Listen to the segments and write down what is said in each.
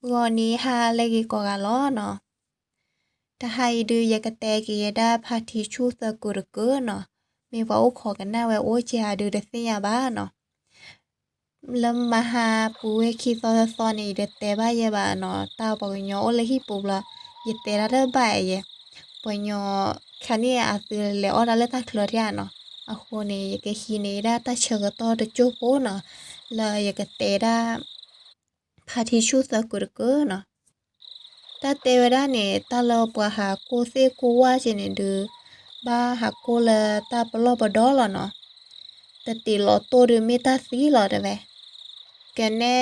ဂီၤနံၤဟါလၢအဂ့ၤကိးဂၤလီၤနီၤ. တဟါအံၤဒုး ယကတဲက့ၤယဲဒၣ်ဖါထံဆူၣ်သၢကိးတကိးနီၤ. မ့ၢ်ပှၤအိၣ်ခိးကနၣ်ဝဲအိၣ်ကဲအဒုးတသ့ၣ်ညါဘၣ်နီၤ. လၢမဟါပူၤဝဲခံသီသီန့ၣ် ယတတဲဘၣ်ယဲဘၣ်နီၤ. တၢ်ပှၤကညီအိၣ်လၢဟံၣ်ပူၤဘျီ ယတဲတၢ်တဘၣ်ယဲ. ပှၤကညီခါန့ၣ်အသုလဲၤအီၣ်တၢ်လၢတၢ်ချၢထံၣ်ဧါနီၤ. အဃိန့ၣ် ယကဟံးန့ၢ်ဒၣ်တၢ်ဆၢကတီၢ်တစိၢ်ဖိနီၤ လၢယကတဲဒၣ် ဖါထံဆူၣ်သၢကိးတကိးနီၤ. တၢ်တဲဝဲဒၣ်န့ၣ် တၢ်လၢပှၤဟးကိၢ်သ့ၣ်ကိၢ်ဝၣ်က့န့ၣ်ဒုး ဘၣ်ဟးကိၢ်လၢတၢ်ပလီၢ်ပဒီလီၤနီၤ. တတ့ၤလီၤတိၢ်ဒုးမ့ၢ်တၢ်သံလီၤတဲဝဲ. ကနဲ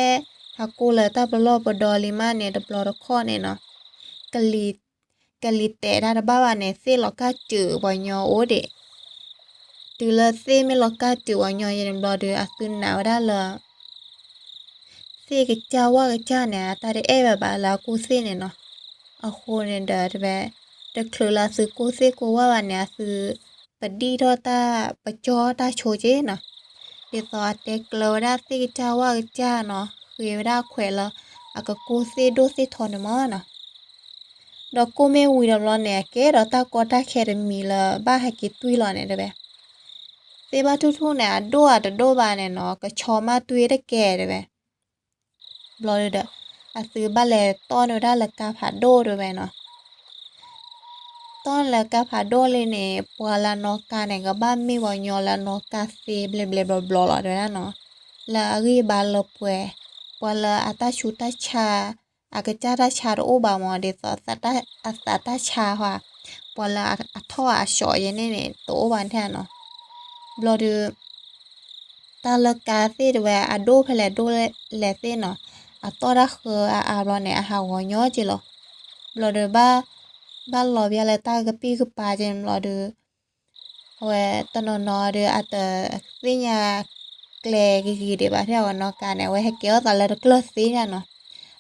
ဟးကိၢ်လၢတၢ်ပလီၢ်ပဒီလံမးန့ၣ် တဘျီတခီၣ်န့ၣ်နီၤ ကလံၤ ကလံၤတဲာ်တၢ်တဘၣ်ဘၣ်န့ၣ် သ့ၣ်လီၤကၢ်စၢၤပှၤကညီအိၣ်ဒံး. တုၤလၢသ့ၣ်မ့ၢ်လီၤကၢ်စၢၤပှၤကညီယဲန့ၣ်ဘျီဒုး အသုနာ်ဝဲဒၣ်လၢ သ့ၣ်ကစၢ်ဝၣ်ကစၢ်န့ၣ် အတၢ်တအဲၣ်ဝဲဘၣ်လၢအကိၢ်သ့ၣ်န့ၣ်နီၤ. အဃိန့ၣ်ဒီးတဲဝဲ တချုးလၢအသုကိၢ်သ့ၣ်ကိၢ်ဝၣ်ဘၣ်န့ၣ် အသုပဒံၣ်ထီၣ်တၢ်ပကၠီတၢ်ဆိက့နီၤ. ဒ်သိးအတဲကျၢၤဝဲဒၣ်သ့ၣ်ကစၢ်ဝၣ်ကစၢ်နီၤ ဃ့ဝဲဒၣ်အခွဲးလၢ အကကိၢ်သ့ၣ်ဒိၣ်သ့ၣ်ထီန့ၣ်မးနီၤ. ဒီးကိၢ်မ့ၢ်ဝံၤဒီးဘျီန့ၣ် အကဲဒီးတၢ်ကီတၢ်ခဲတမံၤလၢဘၣ်ဟဲက့ၤတွံၢ်လီၤန့ၣ်တဲဝဲ. သ့ၣ်ဘၣ်ထူၣ်ထူၣ်န့ၣ် အဒိၣ်အတဒိၣ်ဘၣ်န့ၣ်နီၤ ကဆီမးတွံၢ်တကဲတဲဝဲ. ဘျီဒုးဒီး အသုဘၣ်လဲၤတီၢ်န့ၢ်ဝဲဒၣ်လၢကါဖးဒိၣ်တဲဝဲနီၤ. တီၢ်န့ၢ်လၢကါဖးဒိၣ်လံန့ၣ် ပှၤလၢအနီၣ်ကါန့ၣ် ကဘၣ်မ့ၢ်ပှၤကညီလၢအနီၣ်ကါသ့ဘျဲးဘျဲးဘျီဘျီလီၤတဲဝဲဒၣ်နီၤ. လၢအဂံၢ်အဘါလၢပှဲၤ ပှၤလၢအတၢ်ဆူးတၢ်ဆါ အကစၢ်တၢ်ဆါတအိၣ်ဘၣ်မး ဒ်သိးအသးတၢ်ဆါဟီ ပှၤလၢအထီၣ်အဆှီယဲန့ၣ်န့ၣ် တအိၣ်ဘၣ်န့ၣ်နီၤ. ဘျီဒုး တၢ်လၢကါသ့ၣ်တဲဝဲ အဒိၣ်ဖဲလဲၣ်ဒိၣ်လဲၣ်သ့ၣ်နီၤ အတီၢ်တၢ်ဃၢအါအါဘျီန့ၣ် အဟးဂီၤညီက့လီၤ. ဘျီဒုး ဘၣ်လီၤဘၣ်လၢတၢ်ကပံၢ်ကပၤက့န့ၣ်ဘျီဒုး အဝဲတနီၤနီၤဒီး အတသ့ၣ်ညါ ကျဲကဂ့ၤဒံးဘၣ်ထဲအဝဲနီၣ်ကါန့ၣ် အဝဲဟဲကဲထီၣ်သးလၢတကျၢၢ်သ့န့ၣ်နီၤ.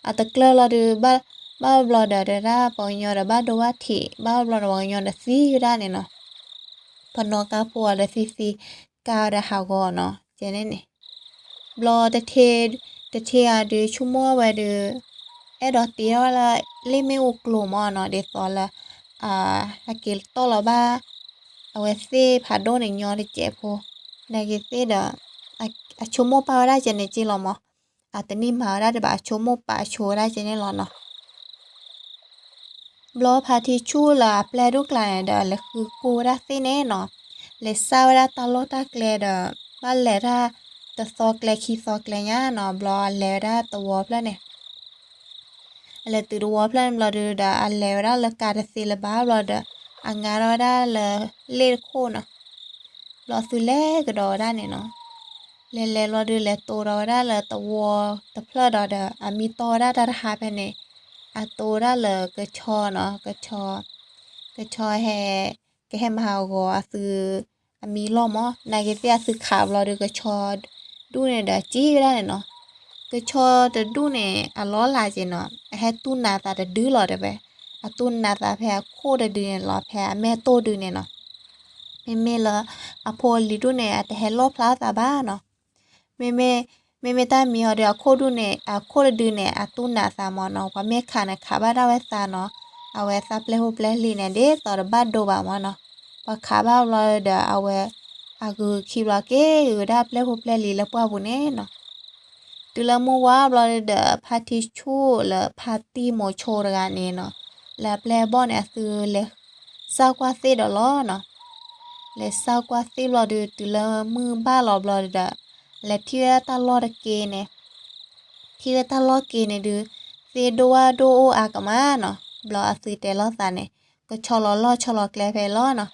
အတကျၢၢ်လီၤဒုး ဘၣ်ဘျီဒီး တဲဒၣ်ပှၤကညီဒီးဘၣ်ဒိဘၣ်ထံး ဘၣ်ဘျီဒီး ပှၤကညီဒီးသံဝဲဒၣ်န့ၣ်နီၤ. ပနီၣ်ကါဖိအီၤဒီးသံသံ ကါဒီးဟးဂီၤနီၤ ကဲန့ၣ်န့ၣ်. ဘျီတထံၣ် တထံၣ်အဒုး ဆိကမိၣ်ဝဲဒုး အဲၣ်ဒိးတ့ထီၣ်ဝဲလၢ လ့ၣ်မ့ၣ်အူကျိၤမးနီၤ ဒ်သိးလၢ ဟဲက့ၤတီၢ်လီၤဘၣ် အဝဲသ့ၣ်ဖးဒိၣ်န့ၣ်ညီတစဲးဖိ နာ်က့ၤသ့ၣ်ဒီး အဆိကမိၣ်ပာ်ဝဲဒၣ်ကဲန့ၣ်က့လီၤမး. အတန့ၢ်မၤဝဲဒၣ်ဒံးဘၣ် အဆိကမိၣ်ပာ်ဆိဝဲဒၣ်ကဲန့ၣ်လီၤနီၤ. ဘျီဖါထံဆူၣ်လၢအပျဲၢ်ဒိၣ်ကျါန့ၣ်ဒီး လဲၤဃုကိၢ်ဝဲဒၣ်သ့ၣ်န့ၣ်နီၤ. လဲၤစၢ်ဝဲဒၣ်တၢ်လီၢ်တၢ်ကျဲဒီး ဘၣ်လဲၤတၢ်တသီကျဲခံသီကျဲညါနီၤ. ဘျီအလဲၤဝဲဒၣ်သဝီဖျၢၣ်န့ၣ် အလဲၤတုၤသဝီဖျၢၣ်န့ၣ်ဘျီဒုးဒီး အလဲၤဝဲဒၣ်လၢကါတသ့လၢၤဘၣ်ဘျီဒီး အငါထီၣ်ဝဲဒၣ်လၢလ့ၣ်တခိၣ်နီၤ. ဘျီသုလဲၤကဒီးဝဲဒၣ်န့ၣ်နီၤ. လဲၤလဲၤဘျီဒုး လဲၤတိၤဒီးဝဲဒၣ်လၢသဝီတဖျၢၣ်ဒီးဒီး အမံတီၢ်ဝဲဒၣ်တၢ်တဟါဖဲန့ၣ် အတိၤဝဲဒၣ်လၢကဆီနီၤ. ကဆီ ကဆီဟဲ ကဟဲမၤဟးဂီၤအသု အမံလီၢ်မး. နာ်က့ၤသ့ၣ်အသုခးဘျီဒုး ကဆီဒူၣ်န့ၣ်ဒီးစံၣ်ဝဲဒၣ်န့ၣ်နီၤ. ကဆီတဒူၣ်န့ၣ် အလီၤလးက့ၤနီၤ အဟဲတူၢ်နးသးတဒုလီၤတဲဝဲ. အတူၢ်နးသးဖဲအခိၣ်တဒုန့ၣ်လီၤ ဖဲအမဲာ်တိၢ်ဒုန့ၣ်နီၤ. မ့မ့ၢ်လၢအဖိအလံၤဒူၣ်န့ၣ် အတဟဲလီၣ်ဖျါသးဘၣ်နီၤ. မ့မ့ၢ် မ့မ့ၢ်တၢ်မံအီၤဒီး အခိၣ်ဒူၣ်န့ၣ် အခိၣ်တဒုန့ၣ် အတူၢ်နးသးမးနီၤ. ပှၤမ့ၢ်ခးန့ၣ် ခးဘၣ်ဒၣ်ဝဲသးနီၤ. အဝဲသးပျဲၢ်ဖိပျဲၢ်လံၤန့ၣ် ဒ်သိးတဘၣ်ဒိဘၣ်မးနီၤ. ပှၤခးဘၣ်ဘျီဒီး အဝဲအဂုာ်ခံဘျီက့ၤဂုာ်ဒၣ်ပျဲၢ်ဖိပျဲၢ်လံၤလၢပှၢ်ပူၤန့ၣ်နီၤ. တုၤလၢမုၢ်ဝါဘျီဒီး ဖါထံဆူၣ်လၢဖါတံၢ်မိၤဆိတဂၤန့ၣ်နီၤ လၢအပျဲၢ်အဘီၣ်န့ၣ် အသုလဲၤစၢ်ကွၢ်သ့ၣ်ဒီးလီၤနီၤ. လဲၤစၢ်ကွၢ်သ့ၣ်ဘျီဒီး တုၤလၢမုၢ်ဘၣ်လီၤဘျီဒီး လဲၤထံၣ်ဝဲဒၣ်တၢ်လီၢ်တက့ၢ်န့ၣ် ထံၣ်ဝဲတၢ်လီၢ်က့ၤန့ၣ်ဒုး သ့ၣ်ဒိၣ်ဝၣ်ဒိၣ်အိၣ်အါကမးနီၤ. ဘျီအသုတဲလိာ်သးန့ၣ် ကဆီလီၤလီၢ်ဆီလီၤကျဲဖဲလီၤနီၤ.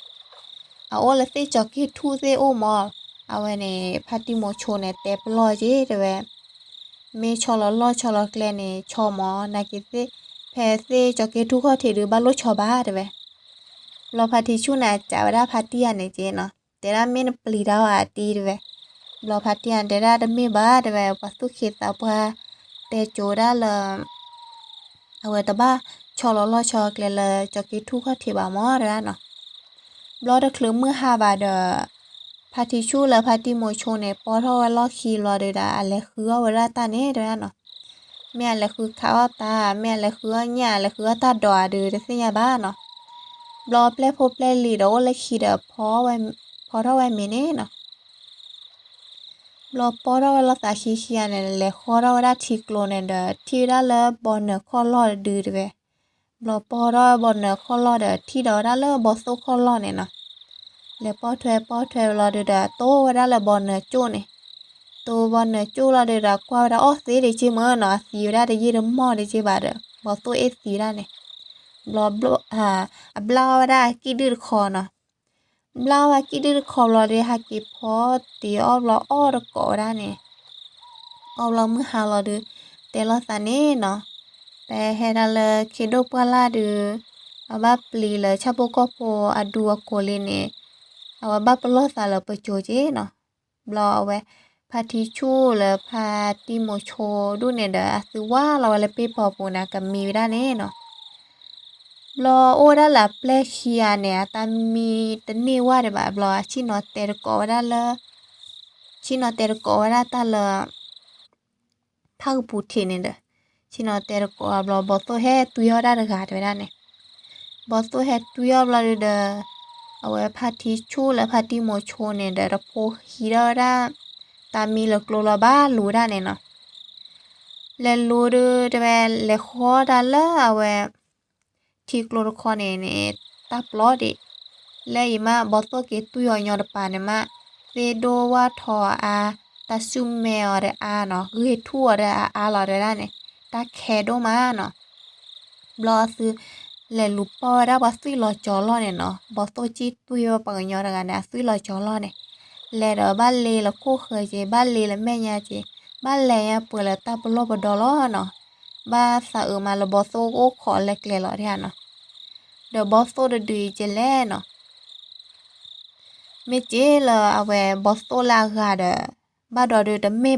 အအိၣ်လၢသ့ၣ်ကၠီၤက့ၢ်ထူၣ်သ့ၣ်အိၣ်မး. အဝဲန့ၣ် ဖါတံၢ်မိၤဆိန့ၣ် တဲပလီၢ်က့ၤတဲဝဲ မ့ၢ်ဆီလီၤလီၢ်ဆီလီၤကျဲန့ၣ် ဆီမး နာ်က့ၤသ့ၣ် ဖဲသ့ၣ်ကၠီၤက့ၢ်ထူၣ်ခီၣ်ထံးဒုး ဘၣ်လိၣ်ဆီဘၣ်တဲဝဲ. ဘျီဖါတံၢ်ဆူၣ်န့ၣ် အစံးဝဲဒၣ်ဖါတံၢ်ယၤန့ၣ်က့ၤနီၤ တဲဒၣ်မ့ၢ်နပျံၤတၢ်အီၤအတံၢ်တဲဝဲ. ဘျီဖါတံၢ်ယၤတဲဒၣ်တမ့ၢ်ဘၣ်တဲဝဲ ပှၤသူၣ်က့သးပှၢ်တဲကိၤဒၣ်လၢ အဝဲတဘၣ်ဆီလီၤလီၢ်ဆီလီၤကျဲလၢကၠီၤက့ၢ်ထူၣ်ခီၣ်ထံးဘၣ်မးတဲဒၣ်နီၤ. ဘျီတချုးမုၢ်ဟါဘၣ်ဒီး ဖါတံၢ်ဆူၣ်လၢဖါတံၢ်မိၤဆိန့ၣ် ပိာ်ထီၣ်ဝဲလီၢ်ခံဘျီဒုးဒီး အလဲၤဃုအီၣ်ဝဲဒၣ်တၢ်န့ၣ်တဲဒၣ်နီၤ. မ့ၢ်အလဲၤဃုခးအီၣ်တၢ်, မ့ၢ်အလဲၤဃုအီၣ်ညၣ်, လဲၤဃုအီၣ်တၢ်ဒိးဧါဒုး တသ့ၣ်ညါဘၣ်နီၤ. ဘျီပျဲၢ်ဖိပျဲၢ်လံၤဒီးအိၣ်လၢခံဒီး ဖီထီၣ်ဝဲမ့ၤန့ၣ်နီၤ. ဘျီပီၢ်ထီၣ်ဝဲလိာ်သးခံခံဂၤန့ၣ် လဲၤဃီထီၣ်ဝဲဒၣ်ထံကျိန့ၣ်ဒီး ထံၣ်ဝဲဒၣ်လၢဘီနၢၤခီၣ်လီၢ်တဒုတဲဝဲ. ဘျီပီၢ်ထီၣ်ဝဲဘီနၢၤခီၣ်လီၢ်ဒီး ထံၣ်ဒီးဝဲဒၣ်လၢဘီသိၣ်ခီၣ်လီၢ်န့ၣ်နီၤ. လဲၤပီၢ်ထွဲပီၢ်ထွဲလီၤဒုးဒီး တိၢ်ဝဲဒၣ်လၢဘီနၢၤကၠိၣ်န့ၣ်, တိၢ်ဘီနၢၤကၠိၣ်လီၤဒုးဒီး ကွၢ်ဝဲဒၣ်အီၣ်သ့ဒံးက့မၢနီၤ, အသံဝဲဒၣ်တယံာ်တမီၢ်ဒံးက့ဘၣ်ဒီး ဘီသိၣ်အ့ၣ်သံဒၣ်န့ၣ်. ဘျီ အဘျၣ်အီၣ်ဝဲဒၣ်အကံၣ်ဒုၣ်တခီနီၤ. ဘျၣ်အီၣ်ဝဲကံၣ်ဒုၣ်တခီဘျီဒီး ဟးက့ၤဖီတ့ၢ်အီၣ်ဘျီအီၣ်တကိးဝဲဒၣ်န့ၣ်, အီၣ်ဘျီမုၢ်ဟါလီၤဒုး တဲလိာ်သးန့ၣ်နီၤ. ပဟဲဒၣ်လၢခ့ဒိၣ်ပှၢ်လၢ်ဒုး အဘၣ်ပျံၤလၢဆၣ်ဖိကီၢ်ဖိအဒူအကိာ်လံန့ၣ်, အဝဲဘၣ်ပလီၢ်သးလၢပစိၤက့နီၤ. ဘျီအဝဲ ဖါထံဆူၣ်လၢဖါတံမိၤဆိဒူၣ်န့ၣ်ဒီး အသုဝၢ်လီၤဝဲလၢပ့ၢ်ဖီပူၤန့ၣ် အကမံဝဲဒၣ်န့ၣ်နီၤ. ဘျီအိၣ်ဝဲဒၣ်လၢအပျဲၢ်ခံဂၤန့ၣ် အတၢ်မံတန့ၢ်ဝဲဒံးဘၣ်ဘျီ အဆ့ၣ်နီၤတဲတကိးဝဲဒၣ်လၢ ဆ့ၣ်နီၤတဲတကိးဝဲဒၣ်တၢ်လၢ ဖၣ်ကပူၤထံးန့ၣ်ဒီး ဆ့ၣ်နီၤတဲတကိးအဘျီ ဘီသိၣ်ဟဲတွံအီၣ်ဒၣ်တဂၤတဲဝဲဒၣ်န့ၣ်. ဘီသိၣ်ဟဲတွံအီၣ်ဘျီဒုးဒီး အဝဲဖါထံဆူၣ်လၢဖါတံမိၤဆိန့ၣ်ဒီး တဖိဟံးထီၣ်ဝဲဒၣ် တၢ်မံလၢကျိလီၤဘၣ်လူၤဝဲဒၣ်န့ၣ်နီၤ. လဲၤလူၤဒုးတဲဝဲ လဲၤဃီတၢ်လၢအဝဲ ထံကျိတခီန့ၣ်န့ၣ် တၢ်ပျီဒံး, လၢအံၤမး ဘီသိၣ်က့ၤတွံအီၤညီတပၤန့ၣ်မး သ့ၣ်ဒိၣ်ဝၣ်ထီအါ, တၢ်ဆူၣ်မဲအီၤဒီးအါနီၤ, ဂ့ၢ်ထူၣ်အီၤဒီးအါအါလီၤတဲဝဲဒၣ်န့ၣ်, တၢ်ခဲဒိၣ်မးနီၤ. ဘျီအသု လဲၤလူၤပီၢ်ဝဲဒၣ်ပှၤသွံၣ်လီၤကၠီၤလီၢ်န့ၣ်နီၤ, ဘီသိၣ်ကံၣ်တွံဝဲပှၤကညီတဂၤန့ၣ် အသွံၣ်လီၤကၠီၤလီၢ်န့ၣ်, လဲၤဒီးဘၣ်လ့လၢခိၣ်ဃၢၤက့ၤ ဘၣ်လ့လၢမဲာ်ညါက့ၤ, ဘၣ်လဲၤညါပှဲၤလၢတၢ်ပလီၢ်ပဒီလီၤနီၤ. ဘၣ်သးအုးမးလၢဘီသိၣ်ကအိၣ်ခိးလဲၤကျဲလီၤဒၣ်နီၤ. ဒီးဘီသိၣ်တဒုအံၤကလဲၣ်နီၤ မ့ၢ်က့လၢအဝဲဘီသိၣ်လၢအဂၤဒီး ဘၣ်ဒီးဒုးတမ့ၢ်ဘၣ်တဲဝဲဒၣ်. တၢ်လၢဘီသိၣ်န့ၣ် တဂၤလၢတဂၤကစၢ်လီၤလီၤနီၤ, ဃုအီၣ်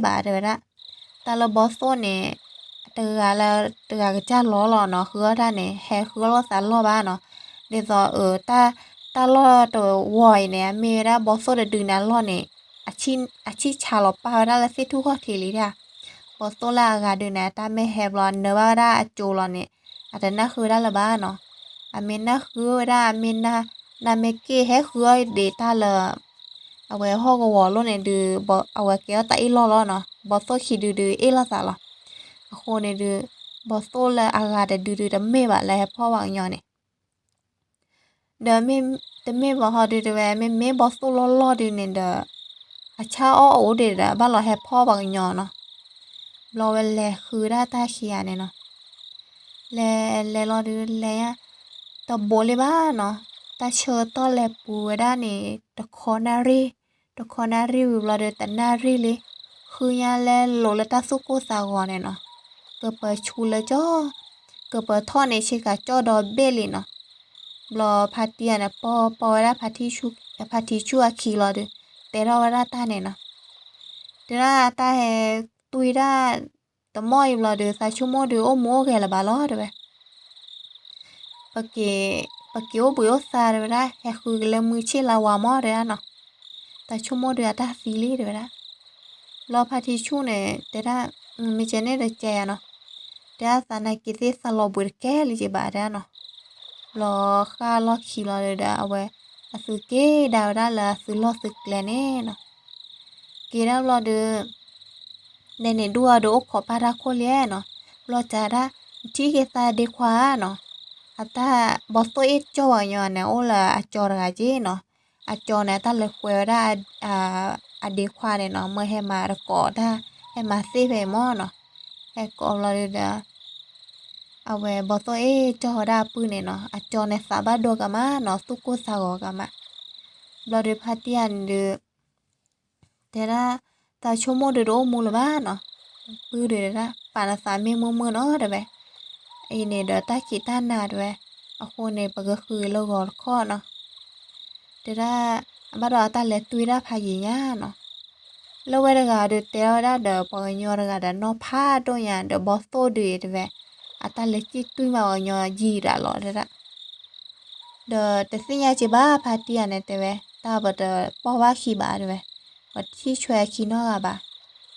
တၢ်န့ၣ် ဟဲဃုအီၣ်လိာ်သးလီၢ်ဘၣ်နီၤ. ဒ်သိးအ တၢ်လီၢ်တဝီၤအံၤန့ၣ် အမ့ၢ်ဝဲဒၣ်ဘီသိၣ်တဒုန့ၣ်အလီၢ်န့ၣ် အဆံၣ်ဆါလီၤပာ်ဝဲဒၣ်လၢသ့ၣ်ထူၣ်ခီၣ်ထံးလံဒၣ်. ဘီသိၣ်လၢအဂၤဒုးန့ၣ် အတၢ်မ့ၢ်ဟဲဘျီ နၢၤဘၣ်ဝဲဒၣ်အကၠိလီၤန့ၣ် အတနၢ်ဃုဝဲဒၣ်လၢၤဘၣ်နီၤ. အမ့ၢ်နၢ်ဃုဝဲဒၣ် အမ့ၢ်နၢ်မ့ၢ်က့ၢ်ဟဲဃုအီၣ်ဒံးတၢ်လၢ အဝဲဟီၣ်ကဝီၤလိၣ်န့ၣ်ဒုး အဝဲကဲထီၣ်တၢ်အ့ၣ်လိာ်လီၤနီၤ. ဘီသိၣ်ခံဒုဒုးအ့ၣ်လိာ်သးလီၤ. အဃိန့ၣ်ဒုး ဘီသိၣ်လၢအဂၤတဒုဒုးတမ့ၢ်ဘၣ်လၢဟဲဖီၣ်ပှၤကညီန့ၣ် ဒီးမ့ၢ်တမ့ၢ်ဘၣ်ဟီဒုးတဲဝဲ မ့မ့ၢ်ဘီသိၣ်လီၢ်လီၢ်ဒုးန့ၣ်ဒီး အဆၣ်အီၣ်အိၣ်ဒံးဒီး ဘၣ်လီၤဟဲဖီၣ်ပှၤကညီနီၤ. ဘျီဝဲလဲၤဃုဒၣ်တၢ်ခံဂၤန့ၣ်နီၤ. လဲၤလဲၤလီၤဒုးလဲၤညါ တဘိးလံဘၣ်နီၤ. တၢ်ဆၢကတီၢ်လဲၤပူၤဝဲဒၣ်န့ၣ် တခီနၣ်ရံၣ်, တခီနၣ်ရံၣ်ဝံၤဘျီဒီး တနၣ်ရံၣ်လံ, ဃုညါလဲၤလိာ်လၢတၢ်သူၣ်ကိၢ်သးဂီၤန့ၣ်နီၤ. ကပၢၤဆူလၢကၠီ, ကပၢၤထီၣ်န့ၣ်ဆ့ကၤကၠီဒီဘ့ၣ်လံနီၤ. ဘျီဖါတံၢ်န့ၣ် ပီၢ်ပီၢ်ဝဲဒၣ် ဖါထံဆူၣ်အခံလီၤဒီး တဲထီၣ်ဝဲဒၣ်တၢ်န့ၣ်နီၤ. တဲဒၣ်တၢ်ဟဲတွံၢ်ဒၣ် တမီၢ်အံၤဘျီဒီး သးဆိကမိၣ်ဒုးအိၣ်မူအိၣ်ဂဲၤလၢၤဘၣ်လီၤတဲဝဲ ပက့ၤအိၣ်ဘှံးအိၣ်သါတဲဝဲဒၣ် ဟဲဃုက့ၤလၢမုၢ်ဆ့ၣ်လါဝါမီၢ်တဲဒၣ်နီၤ. သးဆိကမိၣ်ဒုးအတၢ်သံလံတဲဝဲဒၣ်. ဘျီဖါထံဆူၣ်န့ၣ် တဲဒၣ် မ့ၢ်ကဲန့ၣ်တကဲယၤနီၤ. တဲဒၣ်သးနာ်က့ၤသ့ၣ်သးလီၤဘှံးတကဲလံက့ၤဘၣ်တဲဒၣ်နီၤ. ဘျီဃၣ်လီၢ်ခံလီၤဒီး အဝဲ အသုက့ၤဒၣ်ဝဲဒၣ်လၢအသုလီၢ်သုကျဲန့ၣ်နီၤ. က့ၤဒၣ်ဘျီဒီး လဲန့ၣ်ဒူၣ်အီၤဒီးအိၣ်ခိးပၢ်တၢ်ခိၣ်လံနီၤ. ဘျီစံးဒၣ် ထံၣ်က့ၤသးဒ့ခွါဧါနီၤ. အတၢ်ဘီသိၣ်အ့ၣ်ကၠီၣ်ပှၤကညီန့ၣ် အိၣ်လၢအကၠီတဂၤက့နီၤ. အကၠီန့ၣ် အတၢ်လဲၤကွဲဝဲဒၣ် အဒ့ခွါန့ၣ်နီၤ မၢဟဲမၤတကိးတၢ် ဟဲမၤသ့ဖဲအံၤမီၢ်နီၤ. ဟဲကိးဘျီဒီး အဝဲဘီသိၣ်အ့ၣ်ကၠီၣ်ဝဲဒၣ်အပုၢ်န့ၣ်နီၤ အကၠီန့ၣ်သးဘၣ်ဒိကမၣ်နီၤ သူၣ်ကိၢ်သးဂီၤကမၣ်. ဘျီဒီးဖါတံၢ်ယၤန့ၣ်ဒီး တဲဒၣ် သးဆိကမိၣ်ဒုးတအိၣ်မူလၢၤဘၣ်နီၤ. ပုၢ်ဒုးတဲဒၣ် ပာ်နသးမ့ၢ်မုာ်မုာ်နီၤတဲဝဲ. အံၤန့ၣ်ဒီးတၢ်ခံးတၢ်နၤတဲဝဲ. အဃိန့ၣ် ပကဃုလၢဂီၤတခီနီၤ. တဲဒၣ် အဘၣ်ဒီးအတၢ်လဲၤတွံၢ်ဒၣ်ဖးယံၤညါနီၤ. လၢဝဲတဂၤဒီးတဲထီၣ်ဝဲဒၣ်ဒီးပှၤကညီတဂၤဒီးနီၢ်ဖးဒိၣ်ညါဒီးဘီသိၣ်ဒုးအံၤတဲဝဲ. အတၢ်လဲၤကံၣ်တွံၢ်မးပှၤကညီယံာ်ဒၣ်လီၤတဲဒၣ်. ဒီးတသ့ၣ်ညါက့ၤဘၣ်ဖါတံၢ်ယၤန့ၣ်တဲဝဲ တၢ်ပတပီၢ်ဘၣ်ခံဘၣ်တဲဝဲ. ပထံၣ်ဆွဲအခံနီတဂၤဘၣ်.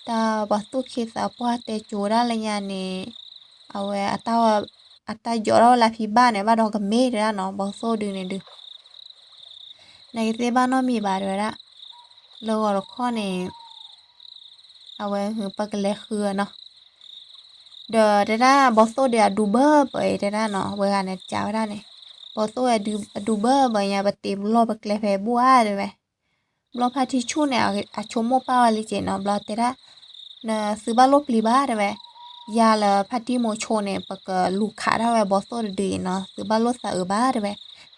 တၢ်ဘီၣ်သိၣ်ခ့သးပှၢ်တဲကိၤဒၣ်လၢညါန့ၣ်, အဝဲ အတၢ်ယီၤထီၣ်ဝဲလၢဖံဘၣ်န့ၣ် ဘၣ်ဒီးကမ့ၢ်တဲဒၣ်နီၤ ဘီၣ်သိၣ်ဒုန့ၣ်ဒုး, နကသ့ၣ်ဘၣ်နီတမံၤဘၣ်တဲဝဲဒၣ်, လၢဂီၤတခီန့ၣ် အဝဲပကလဲၤဃုအီၤနီၤ, ဒီးတဲဒၣ်ဘီၣ်သိၣ်ဒီးအဒူဘၢဘၢအံၤတဲဒၣ်နီၤ ဝဲဂၤန့ၣ်ကးဝဲဒၣ်န့ၣ်, ဘီၣ်သိၣ်အဒူဘၢဘၢညါ ပတ့ပလီၢ်ပကျဲဖဲဘူၣ်ဧါတဲဝဲ ဘျီဖါတံၢ်ဆူၣ်န့ၣ် အဆိကမိၣ်ပာ်ဝဲလံက့နီၤ ဘျီတဲဒၣ်, နသုဘၣ်လိၣ်ပျံၤဘၣ်တဲဝဲ, ယၤလၢဖါတံၢ်မိၤဆိန့ၣ် ပကလူၤခးဒၣ်ဝဲဘီၣ်သိၣ်တဒုအံၤနီၤ သုဘၣ်လိၣ်သးအုးဘၣ်တဲဝဲ,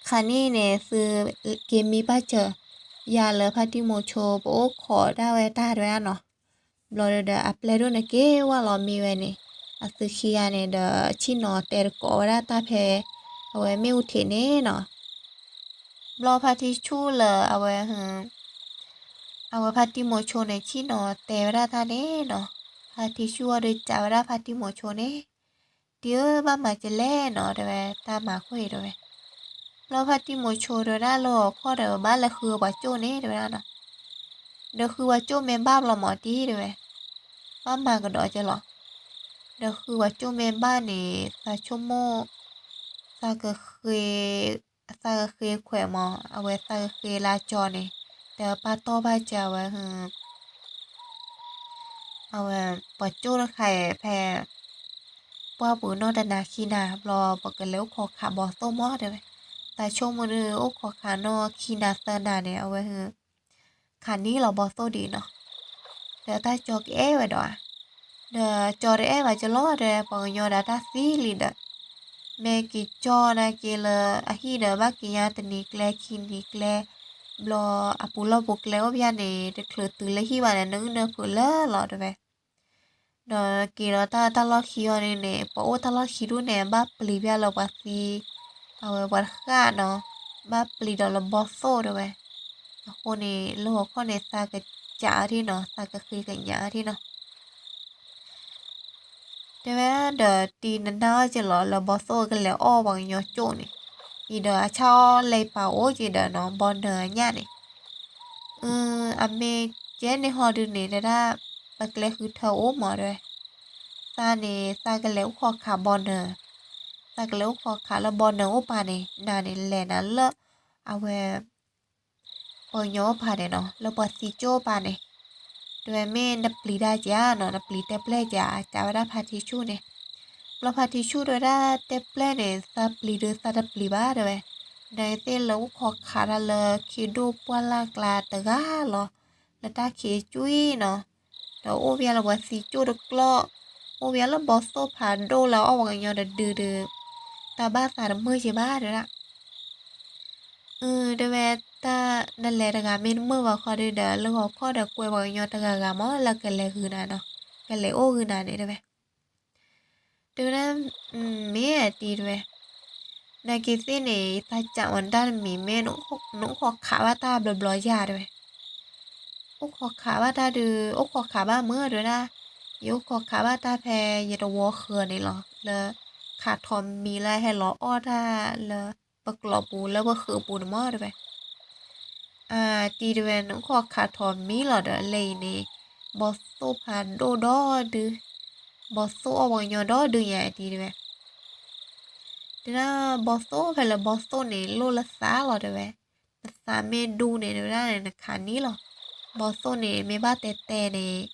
ခါနံၣ်န့ၣ် သုက့ၤမံဘၣ်စၢၤ, ယၤလၢဖါတံၢ်မိၤဆိ ပအိၣ်ခိးဒၣ်ဝဲတၢ်တဲဝဲဒၣ်နီၤ ဘျီဒီးအပျဲၢ်ဒိၣ်န့ၣ်က့ၤဝဲလီၤမံဝဲန့ၣ်, အသုခံဂၤန့ၣ်ဒီး ဆ့ၣ်နီၤတဲတကိးဝဲဒၣ်တၢ်ဖဲ အဝဲမ့ၣ်အူထံးန့ၣ်နီၤ, ဘျီဖါတံၢ်ဆူၣ်လၢအဝဲ အဝဲဖါတံၢ်မိၤဆိန့ၣ် ဆ့ၣ်နီၤတဲဝဲဒၣ်တၢ်န့ၣ်နီၤ, ဖါတံၢ်ဆူၣ်အီၤဒီးကးဝဲဒၣ်ဖါတံၢ်မိၤဆိန့ၣ်, တံၢ်ဧၢ ဘၣ်မၤကလဲၣ်နီၤ တဲဝဲတၢ်မၤခိၣ်အံၤတဲဝဲ, ဘျီဖါတံၢ်မိၤဆိတဲဝဲဒၣ်လၢဂီၤခီဒီးဘၣ်လဲၤဃုပှၤကၠိၣ်န့ၣ်တဲဝဲဒၣ်နီၤ, ဒီးဃုပှၤကၠိၣ်မ့ၢ်ဘၣ်ဘျီမးတံၢ်တဲဝဲ, ဘၣ်မၤကဒီးကလီၤ, ဒီးဃုပှၤကၠိၣ်မ့ၢ်ဘၣ်န့ၣ် သးဆိကမိၣ် သးကဃ့ သးကဃ့ခွဲးမး အဝဲသးကဃ့လၢကၠီန့ၣ်, ဒီးပာ်တီၢ်ဘၣ်စၢၤဝဲ အဝဲ ပှၤကၠိၣ်တခါအံၤဖဲ ပှၢ်ပူၤနီၢ်တနၤခံနၤ ဘျီပကလဲၤအိၣ်ခိးခးဘီၣ်သိၣ်မးတဲဝဲ, သးဆိကမိၣ်ဒုးအိၣ်ခိးခးနီၢ်ခံနၤသၢနၤန့ၣ် အဝဲ ခးန့ၢ်လီၤဘီၣ်သိၣ်ဒံးနီၤ, ဒီးတၢ်ကၠီကအဲၣ်ဝဲဒီးဧါ, ဒီးကၠီတအဲၣ်ဘၣ်ကလီၤဒီး ပှၤကညီဒီးတၢ်သံလံဒီး, မ့ၢ်က့ၤကၠီနာ်က့ၤလၢအဟံၣ်ဒီး ဘၣ်က့ၤညါတနံၤကျဲခံနံၤကျဲ, ဘျီအပူၤလီၢ်ပူၤကျဲအိၣ်ဖဲန့ၣ် တချုးတုၤလၢဟံၣ်ဘၣ်န့ၣ် နအုၣ်နဖုးလၢလီၤတဲဝဲ ဒီးက့ၤဒီးတၢ်တၢ်လီၢ်ခံအီၤန့ၣ်န့ၣ် ပှၤအိၣ်တၢ်လီၢ်ခံဒူၣ်န့ၣ် ဘၣ်ပျံၤဖဲလၢပှၤသံ, အဝဲပှၤတဃၣ်နီၤ, ဘၣ်ပျံၤဒီးလၢဘီၣ်သိၣ်တဲဝဲ, အဃိန့ၣ် လၢဂီၤခီန့ၣ် သးကစးအီၤဒံးနီၤ သးကဃ့ကညးအီၤဒံးနီၤ တဲဝဲဒီးတံၤနနၢ်အီၣ်က့ၤလီၤလၢဘီၣ်သိၣ်ကလဲၤအီၣ်ပှၤကညီကၠိၣ်န့ၣ်, အံၤဒီးအဆၣ်အီၣ်လဲၤပာ်အိၣ်က့ၤဒီးနီၤ ဘီနၢၤအညၣ်န့ၣ်, အမ့ၢ်ကဲန့ၣ်ဟီဒုးန့ၣ် တဲဒၣ် ပကျဲဃုထၢအိၣ်မးတဲဝဲ, သးန့ၣ် သးကလဲၤအိၣ်ခိးခးဘီနၢၤ, သးကလဲၤအိၣ်ခိးခးလၢဘီနၢၤအိၣ်ပၤန့ၣ် နၤန့ၣ်လဲၤနၤလၢ အဝဲ ပှၤကညီအိၣ်ပၤန့ၣ်နီၤ လၢပှၤသံကၠိၣ်ပၤန့ၣ်, တဲဝဲမ့ၢ်နပျံၤတၢ်ကဧါနီၤ နပျံၤတဲပျဲၢ်ကဧါ ကးဝဲဒၣ်ဖါတံၢ်ဆူၣ်န့ၣ်, ဘျီဖါတံၢ်ဆူၣ်တဲဝဲဒၣ်တဲပျဲၢ်န့ၣ် သးပျံၤဒုးသးတပျံၤဘၣ်တဲဝဲ, နသ့ၣ်လၢအိၣ်ခိးခးတၢ်လၢခံဒိၣ်ပှၢ်လၢ်ကျါတဂၤလီၤ, လၢတၢ်ခံးကွံာ်နီၤ ဒီးအိၣ်ဝဲလၢပှၤသံကၠိၣ်တကျီၢ်, အိၣ်ဝဲလၢဘီၣ်သိၣ်ဖးဒိၣ်လၢအီၣ်ပှၤကညီတဒုဒုး, တၢ်ဘၣ်သးတမုာ်က့ၤဘၣ်တဲဝဲဒၣ် အၢ တဲဝဲ တၢ်နလဲၤတဂၤမ့ၢ်တမုာ်ဘၣ်ခီဒုဒီး လၢဂီၤခီဒီးကွဲပှၤကညီတဂၤဂၤမး လၢကလဲၤဂုာ်နၤနီၤ, ကလဲၤအိၣ်ဂုာ်နၤန့ၣ်တဲဝဲ, တဲဝဲဒၣ် မ့ၢ်တံၤတဲဝဲ, နာ်က့ၤသ့ၣ်န့ၣ် ယသးစၢ်မၤတၢ်တမံၤမ့ၢ် နအိၣ်ခိးခးဘၣ်တၢ်ဘျီဘျီယၤတဲဝဲ, အိၣ်ခိးခးဘၣ်တၢ်ဒုး အိၣ်ခိးခးဘၣ်မုာ်တဲဝဲဒၣ်, ယအိၣ်ခိးခးဘၣ်တၢ်ဖဲယတဝီဃၢၤန့ၣ်လီၤ လၢ ခးထီၣ်မံၤလၢဟဲလီၤအီၣ်တၢ်လၢ ပကျိာ်ပူၤလၢပဃုာ်ပူၤန့ၣ်မးတဲဝဲ, အတံၤတဲဝဲ နအိၣ်ခိးခးထီၣ်မံၤလီၤဒီး လၢအံၤန့ၣ် ဘီၣ်သိၣ်ဖးဒိၣ်ဒီဒု, ဘီၣ်သိၣ်အီၣ်ပှၤကညီဒီဒုညါတံၤတဲဝဲ, တဲဒၣ်ဘီၣ်သိၣ်ဖဲလၢဘီၣ်သိၣ်န့ၣ် လိၣ်လၢသးလီၤတဲဝဲ, နသးမ့ၢ်ဒူန့ၣ်တဲဝဲဒၣ်န့ၣ် နခးန့ၢ်လီၤ, ဘီၣ်သိၣ်န့ၣ် မ့ၢ်ဘၣ်တဲတဲန့ၣ်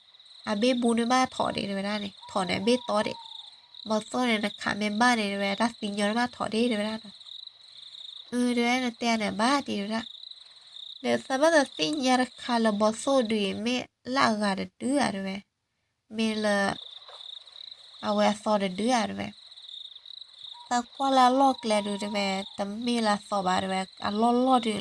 အဘ့ၣ်ဘူန့ၣ်ဘၣ်ထီၣ်ဒံးတဲဝဲဒၣ်န့ၣ် ထီၣ်န့ၣ်အဘ့ၣ်တီဒံး, ဘီၣ်သိၣ်န့ၣ် နခးမ့ၢ်ဘၣ်န့ၣ်တဲဝဲ တၢ်သံညီန့ၣ်ဘၣ်ထီၣ်ဒံးတဲဝဲဒၣ်နီၤ, အၢ တဲဝဲ နတဲန့ၣ်ဘၣ်တံၤတဲဝဲဒၣ်, ဒီးသးဘၣ်သးသ့ၣ်ညါတခါလၢဘီၣ်သိၣ်ဒုအံၤ မ့ၢ်လၢအဂၤတဒုဧါတဲဝဲ, မ့ၢ်လၢ အဝဲအသီတဒုဧါတဲဝဲ, သးကွၢ်လၢအလီၢ်ကျဲဒုတဲဝဲ တမ့ၢ်လၢအသီဘၣ်တဲဝဲ အလီၢ်လီၢ်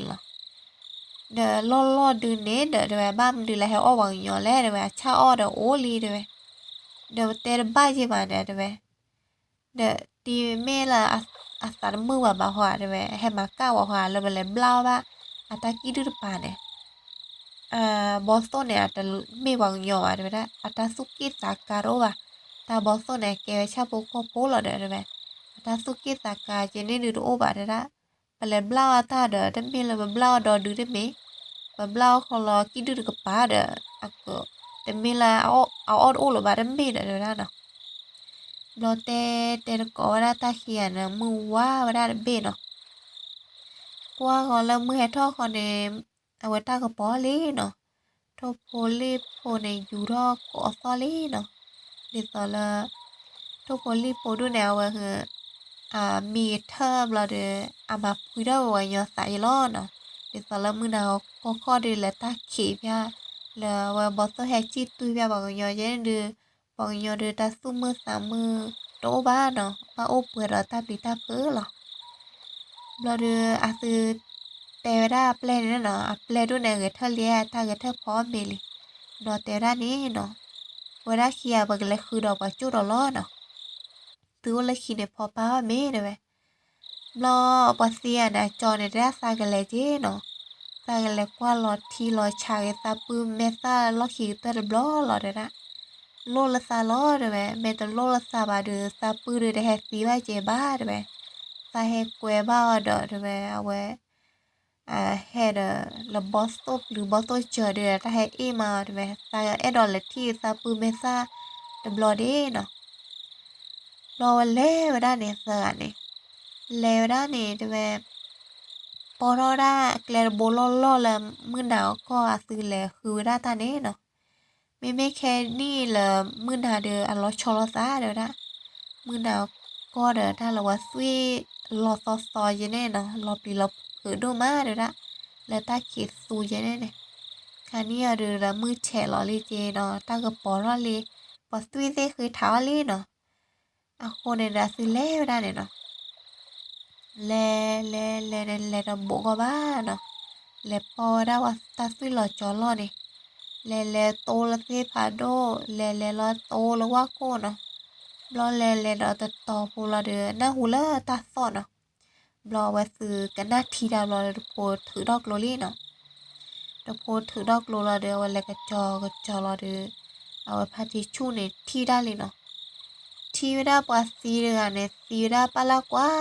ဒုန့ၣ်လီၤ, ဒီးလီၢ်လီၢ်ဒုန့ၣ်ဒီးတဲဝဲ ဘၣ်မနုၤလၢဟဲအီၣ်ပှၤကညီလဲၣ်တဲဝဲ အဆၣ်အီၣ်ဒီးအိၣ်လံတဲဝဲ, ဒီးပတဲတဘၣ်ယဲၢ်မးဒီးတဲဝဲ ဒီးတံၤမ့ၢ်လၢအသးတမုာ်ဘၣ်ဘၣ်ဟီဧါတဲဝဲ ဟဲမၤကၣ်ဝဲဟီဧါ လၢပလဲၤဘျၣ်အီၣ်ဘၣ် အတၢ်ကံၣ်ဒုၣ်တပၤန့ၣ်, ဘီၣ်သိၣ်န့ၣ် အတမ့ၢ်ပှၤကညီဘၣ်တဲဝဲဒၣ် အတၢ်သူၣ်က့ၣ်သးကါတအိၣ်ဘၣ်, တၢ်ဘီၣ်သိၣ်န့ၣ် ကဲဝဲဆၣ်ဖိကီၢ်ဖိလီၤဒီးတဲဝဲ, အတၢ်သူၣ်က့ၣ်သးကါကဲန့ၣ်ဒုတအိၣ်ဘၣ်တဲဒၣ်, ပလဲၤဘျၣ်အီၣ်တၢ်ဒီး တမ့ၢ်လၢပဘျၣ်အီၣ်ဒီဒုတမ့ၢ်, ပဘျၣ်အီၣ်ဃီလီၤကံၣ်ဒုၣ်တကပၤဒီး အက တမ့ၢ်လၢအအီၣ်တအိၣ်လၢၤဘၣ်တမ့ၢ်ဒီးတဲဝဲဒၣ်နီၤ. ဘျီတဲတဲတကိးဝဲဒၣ်တၢ်ခံဂၤန့ၣ် မုၢ်ဝါဝဲဒၣ်တဘ့ၣ်နီၤ. ကွၢ်ဃီၤလၢမုၢ်ဟဲထီၣ်ဃီန့ၣ် အဝဲတၢ်ကပီၤလံနီၤ. ထိၣ်ဖိလံၣ်ဖိန့ၣ် ယူၤထီၣ်ကိးသီၣ်လံနီၤ. ဒ်သိးလၢ ထိၣ်ဖိလံၣ်ဖိဒူၣ်န့ၣ် အဝဲ အမံကထၢၣ်ဘျီဒီး အမၤဖှံထီၣ်ဝဲပှၤကညီသးယဲလီၤနီၤ. ဒ်သိးလၢမုၢ်နၤကီၢ်ခီၣ်ဒုးလဲၤတၢ်ခံးဖၠၣ် လၢအဝဲဘီသိၣ်ဟဲစံၣ်တွံဖၠၣ်ပှၤကညီယဲန့ၣ်ဒုး ပှၤကညီဒုးတၢ်သူၣ်မုာ်သးမုာ်တအိၣ်ဘၣ်နီၤ, ဘၣ်အိၣ်ပှဲၤဒီးတၢ်ပျံၤတၢ်ဖုးလီၤ. ဘျီဒီးအသုတဲဝဲဒၣ်အပျဲၢ်န့ၣ်နီၤ, အပျဲၢ်ဒိၣ်န့ၣ် ဂဲၤထၢၣ်လံ တၢ်ဂဲၤထၢၣ်ဖီအီၣ်မ့ၤလံ. ဘျီတဲဝဲဒၣ်န့ၣ်နီၤ, ဝဲဒၣ်ခံဂၤပကလဲၤဃုာ်ဒီးပှၤကၠိၣ်ဒီးလီၤနီၤ. သုအိၣ်လၢခံန့ၣ်ဖီပာ်အီၣ်မ့ၤတဲဝဲ. ဘျီပှၤသံဂၤန့ၣ် အကၠီန့ၣ် တဲဒၣ်သးကလဲၤက့ၤနီၤ, သးကလဲၤကွၢ်လီၤထံလီၤဆးက့ၤသးပုၢ်မဲာ်သၣ်လီၢ်ခံကတၢၢ်တဘျီလီၤတဲဒၣ်. လိၣ်လၢသးလီၤတဲဝဲ, မ့ၢ်တလိၣ်လၢသးဘၣ်ဒီး သးပုၢ်ဒုးတဟဲသံဘၣ်က့ၤဘၣ်တဲဝဲ. သးဟဲကွဲဘၣ်အီၤဒီးတဲဝဲ အဝဲ ဟဲဒီးလၢဘီသိၣ်ပျုၤဘီသိၣ်စၢၤဒီး တၢ်ဟဲအ့ၣ်မးအီၤတဲဝဲ, သးအဲၣ်ဒိးလဲၤထံၣ်သးပုၢ်မဲာ်သၣ်တဘျီဒ့နီၤ. ဘျီဝဲလဲၤဝဲဒၣ်န့ၣ်သၢဂၤန့ၣ်, လဲၤဝဲဒၣ်န့ၣ်တဲဝဲ ပီထီၣ်ဝဲဒၣ်ကျဲတဘိလီၢ်လီၢ်လၢမုၢ်နၤကီၢ်အသုလဲၤဃုဝဲဒၣ်တၢ်န့ၣ်နီၤ. မ့မ့ၢ်ခဲနံၣ်လၢမုၢ်နၤဒီးအလီၤဆီလိာ်သးတဲဝဲဒၣ်. မုၢ်နၤကီၢ်ဒီးတၢ်လၢပှၤသွံၣ်လီၤသီသီယဲန့ၣ်နီၤ, လီၤပျံၤလီၤဖုးဒိၣ်မးတဲဝဲဒၣ်, လၢတၢ်ခံးသူယဲန့ၣ်န့ၣ်. ခါနံၣ်အံၤဒုးဒီးမုၢ်ဆဲးလီၤလံက့ၤနီၤ, တၢ်ကပီၤထီၣ်လံ, ပှၤသွံၣ်သ့ၣ်ဃ့ထးအီၣ်လံနီၤ. အဃိန့ၣ်ဒီးသုလဲၤဝဲဒၣ်န့ၣ်နီၤ. လဲၤလဲၤလဲၤန့ၣ် လဲၤတဘိးကီးဘၣ်နီၤ, လဲၤပီၢ်ဝဲဒၣ်ပှၤတၢ်သွံၣ်လီၤကၠီလီၢ်န့ၣ်, လဲၤလဲၤတိလၢသ့ၣ်ဖးဒိၣ်, လဲၤလဲၤလီၤတိလၢဝၣ်ခိၣ်နီၤ. ဘျီလဲၤလဲၤဒီးတတီၤဖိလီၤဒီး နၢ်ဟူလၢတၢ်သီၣ်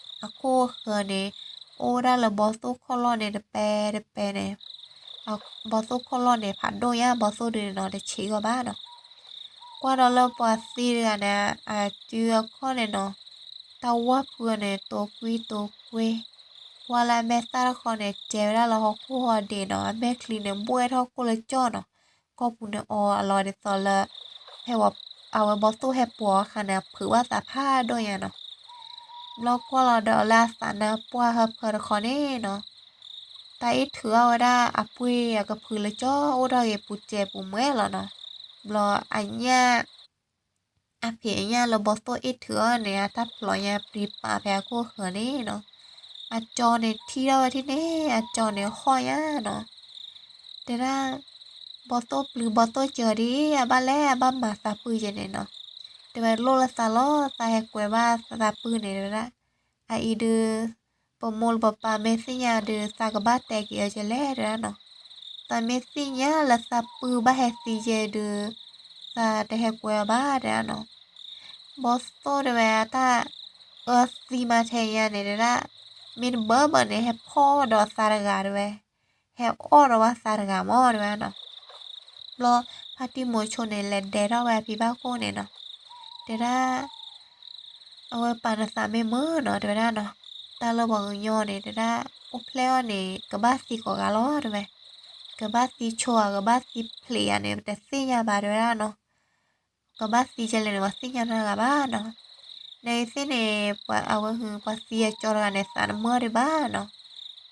နီၤ. ဘျီအဝဲသုကနၣ်ထံတၢ်ဘျီဒီး တဖိထုးထီၣ်ကျိလံနီၤ. တဖိထုးထီၣ်ကျိလီၤဒီး အဝဲလဲၤကစီၤကစီၤလီၤဒီး အဝဲဖါတံၢ်ဆူၣ်န့ၣ်ထံၣ်ဒၣ်လံနီၤ. ထံၣ်ဝဲဒၣ်ပှၤသံတဂၤန့ၣ် သံဝဲဒၣ်ပၢ်လၢ်ကွၢ်နီၤ. အခိၣ်အဃၢၤန့ၣ် အိၣ်ဝဲဒၣ်လၢဘီသိၣ်ခီၣ်လီၢ်န့ၣ်တပဲတပဲန့ၣ်, ဘီသိၣ်ခီၣ်လီၢ်န့ၣ် ဖးဒိၣ်ညါဘီသိၣ်ဒုးန့ၣ်နီၤ, တဆံးဂီၢ်ဘၣ်နီၤ. ကွၢ်ဒီးလၢပှၤသံတဂၤန့ၣ် အစုအခီၣ်န့ၣ်နီၤ, တၢ်ဝၢ်ဖုန့ၣ် တိာ်ကွံတိာ်ကွ့, ကွၢ်လၢအမဲာ်သၣ်တခီန့ၣ် ကဲဝဲဒၣ်လၢဟီၣ်ခိၣ်ဟီၣ်ဒ့းနီၤ, အမဲာ်ချံန့ၣ် ဘှဲၣ်ထီၣ်ကိၢ်လၢကၠီၣ်နီၤ, ကီၢ်ပူၤန့ၣ်အီၤအလီၤဒ်သိးလၢ ဖဲ အဝဲဘီသိၣ်ဟဲပိာ်အခါန့ၣ် အဖုးဘၣ်သးဖးဒိၣ်ညါနီၤ. ဘျီကွၢ်လီၤဒီးလၢအသးနါပှၢ်ဟၢဖၢတခီန့ၣ်နီၤ, တၢ်အ့ၣ်ထုးအီၣ်ဝဲဒၣ်အပှ့ၢ်အကဖုးလၢကၠီၣ်အိၣ်ထီၣ်က့ၤပူၤစဲးပူၤမှဲလီၤနီၤ. ဘျီအညၣ် အဖံးအညၣ်လၢဘီသိၣ်အ့ၣ်ထုးအီၤန့ၣ် အတၢ်ဖျိးညါပျံၤပာ်ဖဲအခိၣ်ဃၢၤန့ၣ်နီၤ. အကၠီန့ၣ်ထံၣ်ထီၣ်ဝဲဒၣ်န့ၣ် အကၠီန့ၣ်ဟီၣ်ညါနီၤ. တဲဒၣ် ဘီသိၣ်ပျုၤဘီသိၣ်စၢၤဒ် အဘၣ်လဲၣ်အဘၣ်မၤသးပုၢ်ယဲန့ၣ်နီၤ. တဲဝဲလိၣ်လၢသးလီၤ သးဟဲကွဲးဘၣ်သးပုၢ်န့ၣ်တဲဝဲဒၣ်. အအံၤဒုး ပမိၢ်လၢပပၢ်မ့ၢ်သ့ၣ်ညါဒုး သးကဘၣ်တဲက့ၤအီၤကလဲၣ်တဲဒၣ်နီၤ. သးမ့ၢ်သ့ၣ်ညါလၢသးပုၢ်ဘၣ်ဟဲသံယဲဒုး သးတဟဲကွဲးအီၤဘၣ်တဲဒၣ်နီၤ. ဘီသိၣ်တဲဝဲအတၢ်အၢသံမးထဲညါန့ၣ်တဲဒၣ်, မ့ၢ်တဘၢဘၢန့ၣ် ဟဲဖီၣ်ဒီးသးတဂၤတဲဝဲ, ဟဲအီၣ်ဒီးဘၣ်သးတဂၤမးတဲဝဲနီၤ. ဘျီဖါတံၢ်မိၤဆိန့ၣ် လဲၤဒဲးထီၣ်ဝဲအဖံဘၣ်ခိၣ်န့ၣ်နီၤ. တဲဒၣ် အဝဲပာ်နသးမ့ၢ်မုာ်နီၤ တဲဝဲဒၣ်နီၤ. တၢ်လၢပှၤကညီန့ၣ် တဲဒၣ် အိၣ်ဖျဲၣ်အီၤန့ၣ် ကဘၣ်သံကိးဂၤလီၤတဲဝဲ. ကဘၣ်သံဆိအီၤ ကဘၣ်သံဖျံးယၤန့ၣ် ပတသ့ၣ်ညါဘၣ်တဲဝဲဒၣ်နီၤ. ကဘၣ်သံကလဲၣ်န့ၣ် ပှၤသ့ၣ်ညါနီတဂၤဘၣ်နီၤ. နသ့ၣ်န့ၣ် ပှၤအဝဲဟု ပှၤသံအကၠီတဂၤန့ၣ် သးတမုာ်ဒံးဘၣ်နီၤ.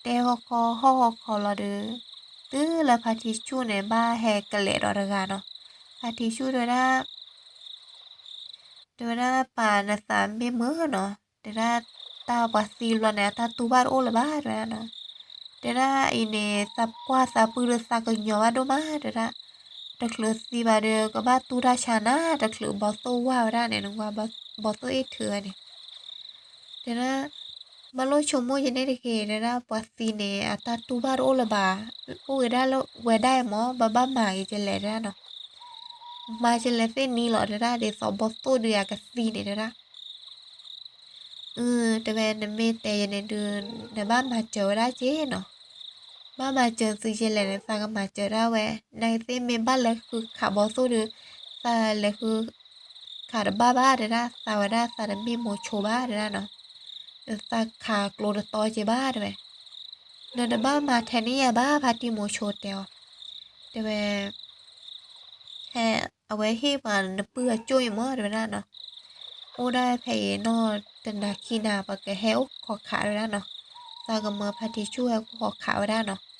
တဲဟီၣ်ခီဟီၣ်ဟီၣ်ခီလီၤဒီး တုၤလၢဖါတံၢ်ဆူၣ်န့ၣ် ဘၣ်ဟဲကလဲာ်ဒီးတဂၤနီၤ. ဖါတံၢ်ဆူၣ်တဲဝဲဒၣ် တဲဝဲဒၣ်ပာ်နသးမ့ၢ်မုာ်နီၤ, တဲဒၣ်တၢ်ပှၤသံဘျီန့ၣ် အတၢ်တူၢ်ဘၣ်တအိၣ်လၢၤဘၣ် တဲဝဲဒၣ်နီၤ. တဲဒၣ်အံၤန့ၣ် သးကွၢ်သးပုၢ်ဒီးသးကညီၤဘၣ်ဒိၣ်မး တဲဒၣ်. တချုးသံဘၣ်ဒီး ကဘၣ်တူၢ်တၢ်ဆါနၤ, တချုးဘီသိၣ်ဝါဝဲဒၣ်န့ၣ် နကွၢ်ဘီသိၣ်အ့ၣ်ထုးဝဲန့ၣ် တဲဒၣ် ဘၣ်လိၣ်ဆိကမိၣ်ယဲန့ၣ်တက့ၢ် တဲဒၣ် ပှၤသံန့ၣ် အတၢ်တူၢ်ဘၣ်တအိၣ်လၢၤဘၣ်, အိၣ်က့ၤဒၣ်လၢဝဲဒၣ်အံၤမး ဘၣ်ဘၣ်မၤက့ၤကလဲာ် တဲဒၣ်နီၤ. မၤကလဲာ်သ့ၣ်နံၤလီၤ တဲဒၣ် ဒ်သိးဘီသိၣ်ဒုးအကသံန့ၣ် တဲဒၣ်. အၢ တဲဝဲ နမ့ၢ်တဲယဲန့ၣ်ဒုး နဘၣ်မၤစၢၤဝဲဒၣ်က့ၤနီၤ. ဘၣ်မၤစၢၤသုယဲလဲၣ်န့ၣ် သးကမၤစၢၤဒၣ်ဝဲ, နသ့ၣ်မ့ၢ်ဘၣ်လဲၤဃုခးဘီသိၣ်ဒီး သးလဲၤဃု ခးတဘၣ်ဘၣ်တဲဒၣ်, သးဝဲဒၣ်သးတမ့ၢ်မိၤဆိဘၣ်တဲဒၣ်နီၤ, ဒီးသးခးကျိတတီက့ၤဘၣ်တဲဝဲ, နတဘၣ်မၤထဲန့ၣ်ယၤဘၣ် ဖါတံၢ်မိၤဆိတဲအီၤ, တဲဝဲ ဟဲအဝဲဟ့ၣ်ပှၤနပုၢ်အကၠိၣ်အံၤမးတဲဝဲဒၣ်နီၤ, အိၣ်ဒၣ်ဖဲအံၤနီၢ်တနၤခံနၤ ပကဟဲအိၣ်ခိးခးတဲဝဲဒၣ်နီၤ, သးကမၢဖါတံၢ်ဆူၣ်ဟဲအိၣ်ခိးခးဝဲဒၣ်နီၤ,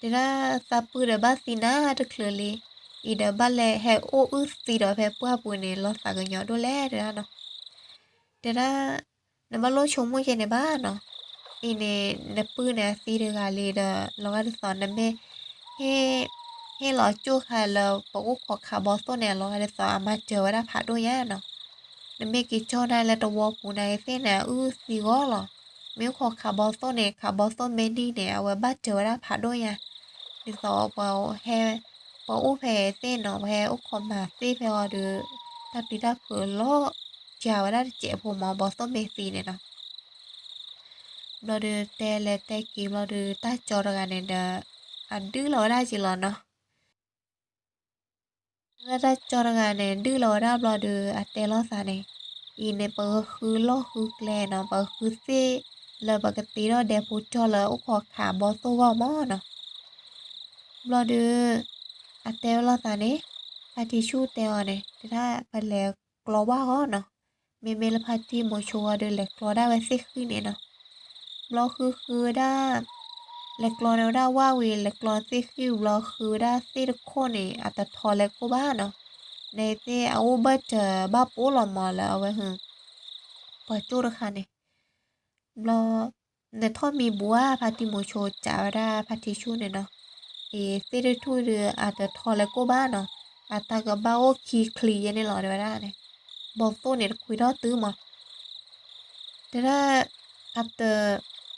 တဲဒၣ်သးပုၢ်ဒီးဘၣ်သံနၤတချုးလံ, အံၤဒီးဘၣ်လဲၤဟဲအိၣ်အုၣ်သံဒီးဖဲပှၢ်ပူၤန့ၣ် လီၤသးကညီၤဒိၣ်လဲၣ်တဲဒၣ်နီၤ, တဲဒၣ် နဘၣ်လိၣ်ဆိကမိၣ်က့ၤန့ၣ်ဘၣ်နီၤ, အံၤန့ၣ် နပုၢ်န့ၣ်အသံတဂၤလံဒီး လီၤဂာ်ဒ်သိးနမ့ၢ် ဟ့ၣ်လီၤကၠိၣ်ခါလၢပအိၣ်ခိးခးဘီသိၣ်န့ၣ် လီၤဂာ်ဒ်သိးအမၤစၢၤဝဲဒၣ်ဖးဒိၣ်ညါနီၤ, နမ့ၢ်က့ၤကၠီၣ်နၤလၢတဝီပူၤန့ၣ်သ့ၣ်န့ၣ် အုၣ်သံဂီၢ်လီၤ, မ့ၢ်အိၣ်ခိးခးဘီသိၣ်န့ၣ် ခးဘီသိၣ်မ့ၢ်နံၣ်န့ၣ် အဝဲဘၣ်စၢၤဝဲဒၣ်ဖးဒိၣ်ညါ, ဒ်သိးပှၤဟဲ ပှၤအိၣ်ဖဲသ့ၣ်နီၤ ပှၤဟဲအိၣ်ခိးမၤသ့ၣ်ဖဲအီၤဒီး တၢ်ပျံၤတၢ်ဖုးလီၤ ကၢ်ဝဲဒၣ်တစဲးဖိမး ဘီသိၣ်မ့ၢ်သံန့ၣ်နီၤ, ဘျီဒီးတဲလဲၤတဲက့ၤဘျီဒီး တၢ်ကၠီတဂၤန့ၣ်ဒီး အဒုၣ်လီၤဝဲဒၣ်က့ၤလီၤနီၤ, လၢတၢ်ကၠီတဂၤန့ၣ် ဒုၣ်လီၤဝဲဒၣ်ဘျီဒီး အတဲလိာ်သးန့ၣ်, အံၤန့ၣ် ပကဃုလီၢ်ဃုကျဲနီၤ ပကဃုသ့ၣ် လၢပကသ့ထီၣ်ဒဲဖိကၠီၣ်လၢအိၣ်ခိးခးဘီသိၣ်ဂီၢ်မးနီၤ, ဘျီဒီး အတဲဝဲလိာ်သးန့ၣ်, ဖါတံၢ်ဆူၣ်တဲအီၤန့ၣ် တဲဒၣ်ပလဲၤကျီဝၢ်ဂီၢ်နီၤ, မ့မ့ၢ်လၢဖါတံၢ်မိၤဆိဂီၢ်ဒီး လဲၤကျီဒၣ်ဝဲသ့ၣ်ဃံန့ၣ်နီၤ, ဘျီဃုဃုဝဲဒၣ် လဲၤကျီန့ၢ်ဝဲဒၣ်ဝၣ်ဝံၤ လဲၤကျီသ့ၣ်ဃံဘျီဃုဝဲဒၣ်သ့ၣ်တခိၣ်န့ၣ် အတထီလဲၤကိၣ်ဘၣ်နီၤ, နသ့ၣ်အအိၣ်ဘၢၣ်စၢၤဘၣ်ပိာ်လီၤမးလၢအဝဲ ပှၤကၠိၣ်တခါန့ၣ်, ဘျီ နထီၣ်မံၤဘူးဧါ ဖါတံၢ်မိၤဆိစံးဝဲဒၣ်ဖါတံၢ်ဆူၣ်န့ၣ်နီၤ, အံၤသ့ၣ်တထူၣ်ဒီးအတထီလဲၤကိၣ်ဘၣ်နီၤ, အတၢ်ကဘၣ်အိၣ်ခံချံယဲန့ၣ်လီၤတဲဝဲဒၣ်န့ၣ်, ဘီသိၣ်န့ၣ်တခွံထီၣ်တုၤမး တဲဒၣ် အတ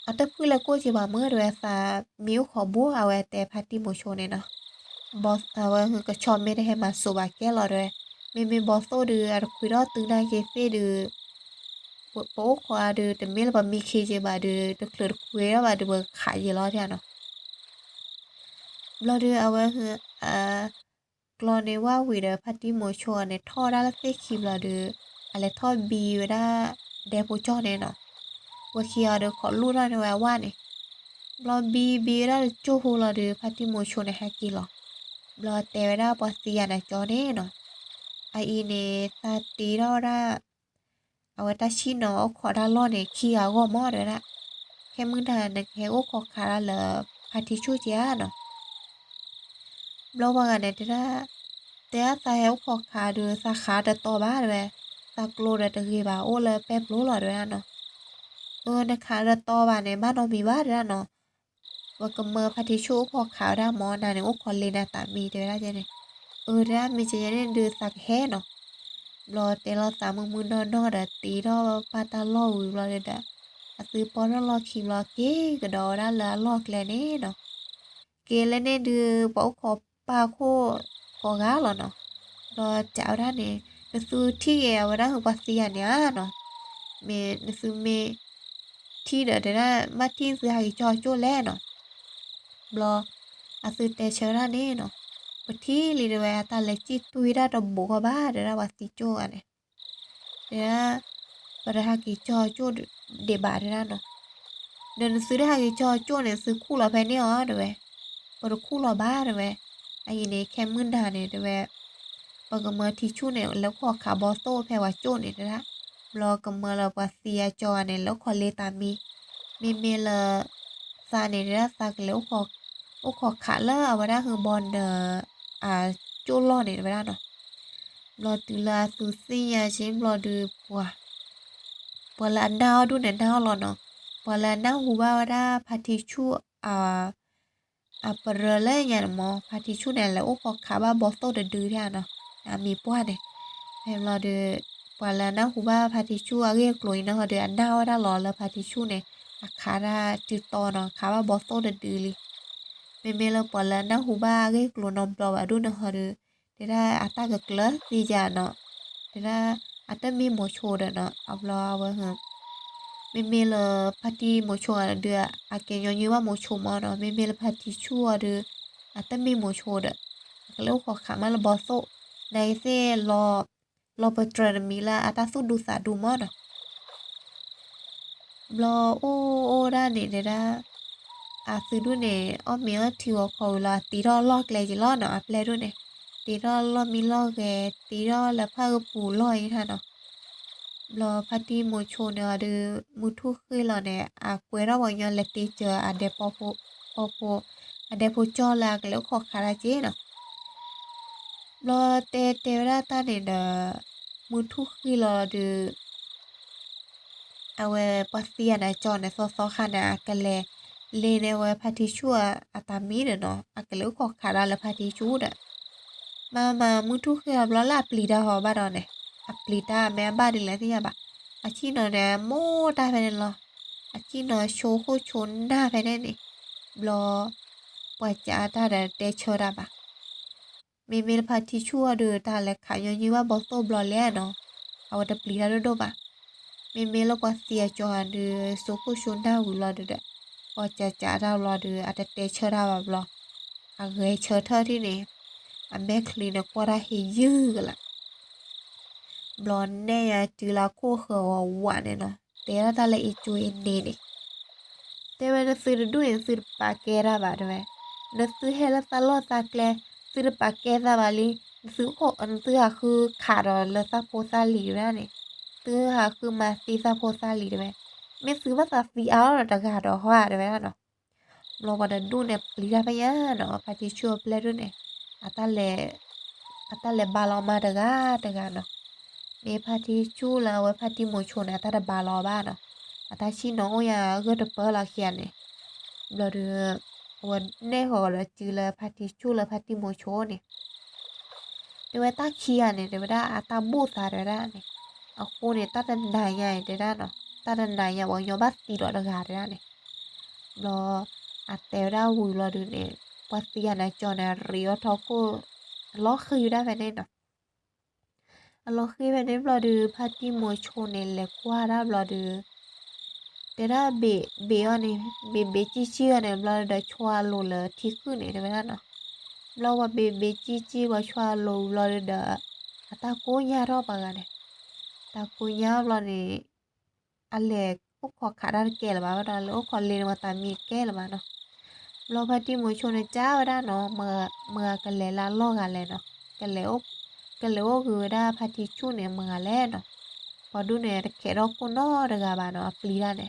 အတဖုၣ်လဲၤကိၣ်က့ၤဘၣ်မုၢ်တဲဝဲ သးမံအိၣ်ခိးဘူး အဝဲတဲဖါတံၢ်မိၤဆိန့ၣ်နီၤ, ဘီအဝဲကဆီမ့ၢ်တဟဲမၤစိးဘၣ်ကဲလီၤတဲဝဲ, မ့မ့ၢ်ဘီသိၣ်ဒီး အတခွံထီၣ်တုၤနာ်က့ၤသ့ၣ်ဒီး ပအိၣ်ခိးအါဒီး တမ့ၢ်လၢပမံခ့က့ၤဘၣ်ဒီး တချုးတခွံထီၣ်ဘၣ်ဒီး ပကခးက့ၤလီၤဒၣ်နီၤ, ဘျီဒီးအဝဲ ကျီန့ၢ်ဝၣ်ဝံၤဒီး ဖါတံၢ်မိၤဆိအီၤန့ၣ် ထီၣ်ဝဲဒၣ်လၢသ့ၣ်ခံဘျီဒီး အလဲၤထီၣ်ဘံဝဲဒၣ် ဒဲဖိကၠီၣ်န့ၣ်နီၤ, ဝဲခံဂၤဒီးခိးလူၢ်ထီၣ်န့ၢ်ဝဲအဝၣ်န့ၣ်, ဘျီဘံဘံဝဲဒၣ်တကၠိၢ်ဖိလီၤဒီး ဖါတံၢ်မိၤဆိန့ၣ်ဟဲက့ၤလီၤ, ဘျီတဲဝဲဒၣ်ပှၤသံယၤန့ၣ်ကၠီန့ၣ်နီၤ, အအံၤန့ၣ် သးတ့ထီၣ်ဝဲဒၣ် အဝဲတၢ်ဆံၣ်နီၤအိၣ်ခိးတၢ်လီၢ်န့ၣ် ခံဂၤအဂီၢ်မးတဲဝဲဒၣ်, ခဲမုၢ်နၤနကဟဲအိၣ်ခိးခးတၢ်လၢ ဖါတံၢ်ဆူၣ်က့ၤဧါနီၤ, ဘျီပှၤဂၤန့ၣ်တဲဒၣ်, တဲဒၣ်သးဟဲအိၣ်ခိးခးဒီး သးခးတတီဘၣ်တဲဝဲ, သးကျိဒီးတဂ့ၤဘၣ် အိၣ်လၢပဲပျိလီၤတဲဝဲဒၣ်နီၤ, အၢ နခးတတီဘၣ်န့ၣ် ဘၣ်နီတမံၤဘၣ်တဲဒၣ်နီၤ, ပကမၢဖါတံၢ်ဆူၣ်အိၣ်ခိးခးဝဲဒၣ်မး နၤန့ၣ်အိၣ်ခိးလ့နၤသးမံတဲဝဲဒၣ်န့ၣ်, အၢ တဲဒၣ် မ့ၢ်ကဲယဲန့ၣ်ဒုးသးကဟဲနီၤ, ဘျီတဲလိာ်သးမုၢ်မုၢ်နီၢ်နီၢ်ဒီး တ့ထီၣ်ပၢ်တၢ်လီၢ်ဝံၤဘျီဒီး အသုပီၢ်ထီၣ်လီၢ်ခံဘျီ က့ၤကဒီးဝဲဒၣ်လၢအလီၢ်ကျဲန့ၣ်နီၤ, က့ၤလဲၣ်န့ၣ်ဒုး ပှၤအိၣ်ခိးပၢ်ခိၣ်ကိးဂၤလီၤနီၤ, ဘျီစံးဝဲဒၣ်န့ၣ်, နသုထံၣ်က့ၤအဝဲဒၣ်ဟုးပှၤသံယၤန့ၣ်ဧါနီၤ, မ့ၢ်နသုမ့ၢ်ထံၣ်ဒီးတဲဒၣ် ဘၣ်ထံၣ်သုဟးက့ၤကၠီကၠိၣ်လဲၣ်နီၤ, ဘျီ အသုတဲဆၢဝဲဒၣ်န့ၣ်နီၤ, ပထံၣ်လံတဲဝဲ အတၢ်လဲၤစံၣ်တွံၢ်တၢ်တဘိးဃီဘၣ်တဲဒၣ်ပှၤသံကၠိၣ်ဂၤန့ၣ်, တဲဒၣ် ပတဟးက့ၤကၠီကၠိၣ်ဒံးဘၣ်တဲဒၣ်နီၤ, ဒီးနသုတဟးက့ၤကၠီကၠိၣ်န့ၣ် သုခူၣ်လီၤဖဲန့ၣ်ဧါတဲဝဲ, ပတခူၣ်လီၤဘၣ်တဲဝဲ, အအံၤန့ၣ် ခဲမုၢ်နၤန့ၣ်တဲဝဲ ပကမၢထံဆူၣ်န့ၣ် လဲၤအိၣ်ခိးခးဘီသိၣ်ဖဲပှၤကၠိၣ်န့ၣ်တဲဒၣ်, ဘျီကမၢလၢပှၤသံအကၠီဂၤန့ၣ် လဲၤအိၣ်ခိးလ့တၢ်မံ, မ့မ့ၢ်လၢ သးန့ၣ်တဲဒၣ်သးကလဲၤ အိၣ်ခိးခးလၢအဝဲဒၣ်ဟုးဘီနၢၤ အကၠိၣ်လီၢ်န့ၣ်တဲဝဲဒၣ်နီၤ, ဘျီတုၤလၢအသုသ့ၣ်ညါက့ၤဘျီဒီး ပှၤလၢအနၢ်အီၣ်ဒူၣ်န့ၣ်နၢ်အီၣ်လီၤနီၤ, ပှၤလၢအနၢ်ဟူဘၣ်ဝဲဒၣ်ဖါထံဆူၣ် အပရၢလၢညါန့ၣ်မး ဖါထံဆူၣ်န့ၣ် လဲၤအိၣ်ခိးခးဘၣ်ဘီသိၣ်တဒုဒၣ်နီၤ, အမံၤပှၢ်န့ၣ်, ဖဲဘျီဒီး ပှၤလၢအနၢ်ဟူဘၣ်ဖါထံဆူၣ်အဂ့ၢ်အကျိၤအံၤနီၤဟီဒီး အနၢ်အီၣ်ဝဲဒၣ်လီၤလၢဖါထံဆူၣ်န့ၣ် အခးဒၣ်တုၤတီနီၤ ခးဘၣ်ဘီသိၣ်တဒုလံ, မ့မ့ၢ်လၢပှၤလၢအနၢ်ဟူဘၣ်အဂ့ၢ်အကျိၤနီတဘျီဘၣ်ဒူၣ်န့ၣ်ဟီဒီး တဲဒၣ်အတၢ်ကကျၢၤသ့ယၤနီၤ, တဲဒၣ်အတမ့ၢ်မိၤဆိဒီးနီၤ အဘျီအဝဲ မ့မ့ၢ်လၢဖါတံၢ်မိၤဆိဒုး အကဲညီနုၢ်ဘၣ်မိၤဆိမးနီၤ, မ့မ့ၢ်လၢဖါတံၢ်ဆူၣ်အီၤဒုး အတမ့ၢ်မိၤဆိဒီး အကလဲၤအိၣ်ခိးခးမးလၢဘီသိၣ်, နာ်က့သ့ၣ် လီၤပတြၢၤတမံၤလၢအတၢ်သူၣ်ဒူသးဒူမးနီၤ. ဘျီအိၣ်အိၣ်ဒၣ်န့ၣ်တဲဒၣ် အသုးဒူၣ်န့ၣ် အီၣ်မ့ၤအီထံဂီၤခီဝံၤလီၤ အတ့ထီၣ်လီၢ်ကျဲက့ၤလီၤနီၤ, အပျဲၢ်ဒိၣ်န့ၣ် တ့ထီၣ်လီၢ်မံလီၢ်ဂဲၤ တ့ထီၣ်လၢဖၣ်ကပူၤလီၢ်အံၤထါနီၤ. ဘျီဖါတံၢ်မိၤဆိန့ၣ်အီၤဒုး မုၢ်ထူၣ်ဃ့လီၤန့ၣ် အကွဲထီၣ်ပှၤကညီလဲၤတ့စၢၤအဒဲပီဖိ, ပီဖိ, အဒဲဖိကၠီလၢအကလဲၤအိၣ်ခိးခးတၢ်က့နီၤ. ဘျီတဲတဲဝဲဒၣ်တၢ်န့ၣ်ဒီး မုၢ်ထူၣ်ဃ့လီၤဒုး အဝဲပှၤသံအနးကၠီန့ၣ် သီသီခါန့ၣ် အကလဲၤလ့န့ၢ်ဝဲဖါတံၢ်ဆူၣ်အတၢ်မံဒီးနီၤ, အကလဲၤအိၣ်ခိးခးတၢ်လၢဖါတံၢ်ဆူၣ်ဒီး မၤမၤမုၢ်ထူၣ်ဃ့အီၤဘျီလၢအပျံၤတၢ်ဟီဘၣ်ဒီးန့ၣ်, အပျံၤတၢ်မ့ၢ်အဘၣ်ဒ်လဲၣ်သ့ၣ်ညါဘၣ်, အဆ့ၣ်နီၤန့ၣ် မိၢ်တၢ်ဖဲန့ၣ်လီၤ, အဆ့ၣ်နီၤဆိခိၣ်ဆိနၢ်ဖဲန့ၣ်န့ၣ်, ဘျီ ပှၤစံးတၢ်ဒီးတဲဆၢတၢ်ဘၣ် မ့မ့ၢ်လၢဖါတံၢ်ဆူၣ်အီၤဒုး တၢ်လဲၤခးညီနုၢ်ဘၣ်ဘီသိၣ်ဘျီလဲၣ်နီၤ, အဝဲတပျံၤတၢ်ဒိၣ်ဒိၣ်ဘၣ်. မ့မ့ၢ်လၢပှၤသံအကၠီဒုး စိခိၣ်စိနၢ်ဝံၤဘျီဒုးဒီး ပှၤစံးစံးတၢ်ဘျီဒုး အတတဲဆၢတၢ်ဘၣ်ဘျီ, အဂဲၤဆၢထၢၣ်ထံၣ်န့ၣ် အမဲာ်ချံန့ၣ်ကွၢ်တၢ်ဟ့ၣ်ယုၢ်ကလာ် ဘျီနဲၣ်ညါစုလၢခိၣ်ဃၢၤဝးဝးန့ၣ်နီၤ, တဲဒၣ်တၢ်လၢအ့ကၠိအ့န့ၣ်န့ၣ် တဲဝဲနသုတဒူၣ်န့ၣ် သုတပာ်ကဲတၢ်ဘၣ်တဲဝဲ, နသုဟဲလၢသးလီၢ်သးကျဲ, သုတပာ်ကဲသးဘၣ်လံ, နသုအိၣ် နသုဟးဃုခးဒီးလၢသးဖိသၣ်လံၤတဲဝဲဒၣ်န့ၣ်, သုဟးဃုမၤသံသးဖိသၣ်လံၤတဲဝဲ, မ့ၢ်သုဘၣ်သးသံအါထီၣ်ဒီးတဂၤဒီးဟီဧါတဲဝဲဒၣ်နီၤ. ဘျီပှၤတဒူၣ်န့ၣ်ပျံၤတၢ်ဖဲညါနီၤ, ဖါတံၢ်ဆူၣ်အပျဲၢ်ဒိၣ်န့ၣ် အတၢ်လဲၤ အတၢ်လဲၤဘါလီၤမါတဂၤတဂၤနီၤ, မ့ၢ်ဖါတံၢ်ဆူၣ်လၢအဝဲဖါတံၢ်မိၤဆိန့ၣ် အတၢ်တဘါလီၤဘၣ်နီၤ, အတၢ်ဆ့ၣ်နီၤအိၣ်ညါဂၢၢ်တပၢၢ်လီၤခံဂၤန့ၣ်, ဘျီဒီး အဝဲနဲၣ်ဃီၤဒီးစုလၢဖါတံၢ်ဆူၣ်လၢဖါတံၢ်မိၤဆိန့ၣ် တဲဝဲတၢ်ခံဂၤန့ၣ် တဲဝဲဒၣ်အတၢ်ဘူၣ်သးတဲဝဲဒၣ်န့ၣ်, အဃိန့ၣ် တၢ်တနၤညါအံၤတဲဒၣ်နီၤ, တၢ်တနၤညါပှၤကညီဘၣ်သံဒီးတဂၤတဲဒၣ်န့ၣ်, ဘျီ အတဲဝဲဒၣ်ဝံၤဘျီဒုးန့ၣ် ပှၤသံအနးကၠီန့ၣ် ရံးအီၣ်ထီၣ်ခိၣ် အလီၤဃံၤဝဲဒၣ်ဖဲန့ၣ်နီၤ. အလီၤဃံၤဖဲန့ၣ်ဘျီဒုး ဖါတံၢ်မိၤဆိန့ၣ် လဲၤကွၢ်ဒၣ်ဘျီဒုး တဲဒၣ်ဘ့ၣ်ဘ့ၣ်အီၤန့ၣ် ဘ့ၣ်ဘ့ၣ်ကံၢ်ကံၢ်အီၤန့ၣ် ဘျီဒုးဒီးဆွါလိၤလၢထံခုၣ်န့ၣ်တဲဝဲဒၣ်နီၤ. ဘျီပှၤဘ့ၣ်ဘ့ၣ်ကံၢ်ကံၢ်ပှၤဆွါလိၤဘျီဒုးဒီး အတၢ်ကိၢ်ညါထီၣ်ပှၤဂၤန့ၣ်, တၢ်ကိၢ်ညါဘျီန့ၣ် အလဲၤအိၣ်ခိးခးတၢ်တကဲလၢၤဘၣ်ဝဲဒီး လဲၤအိၣ်ခိးလ့န့ၢ်ပှၤသးမံတကဲလၢၤဘၣ်နီၤ. ဘျီဖါတံၢ်မိၤဆိန့ၣ် ကၢ်ဝဲဒၣ်နီၤ, မ, မတၤကလဲၤလၢအလီၢ်ဂၤလဲၣ်နီၤ, ကလဲၤအိၣ်, ကလဲၤအိၣ်ဂ့ၤဝဲဒၣ်ဖါတံၢ်ဆူၣ်န့ၣ် မတၤဂၤ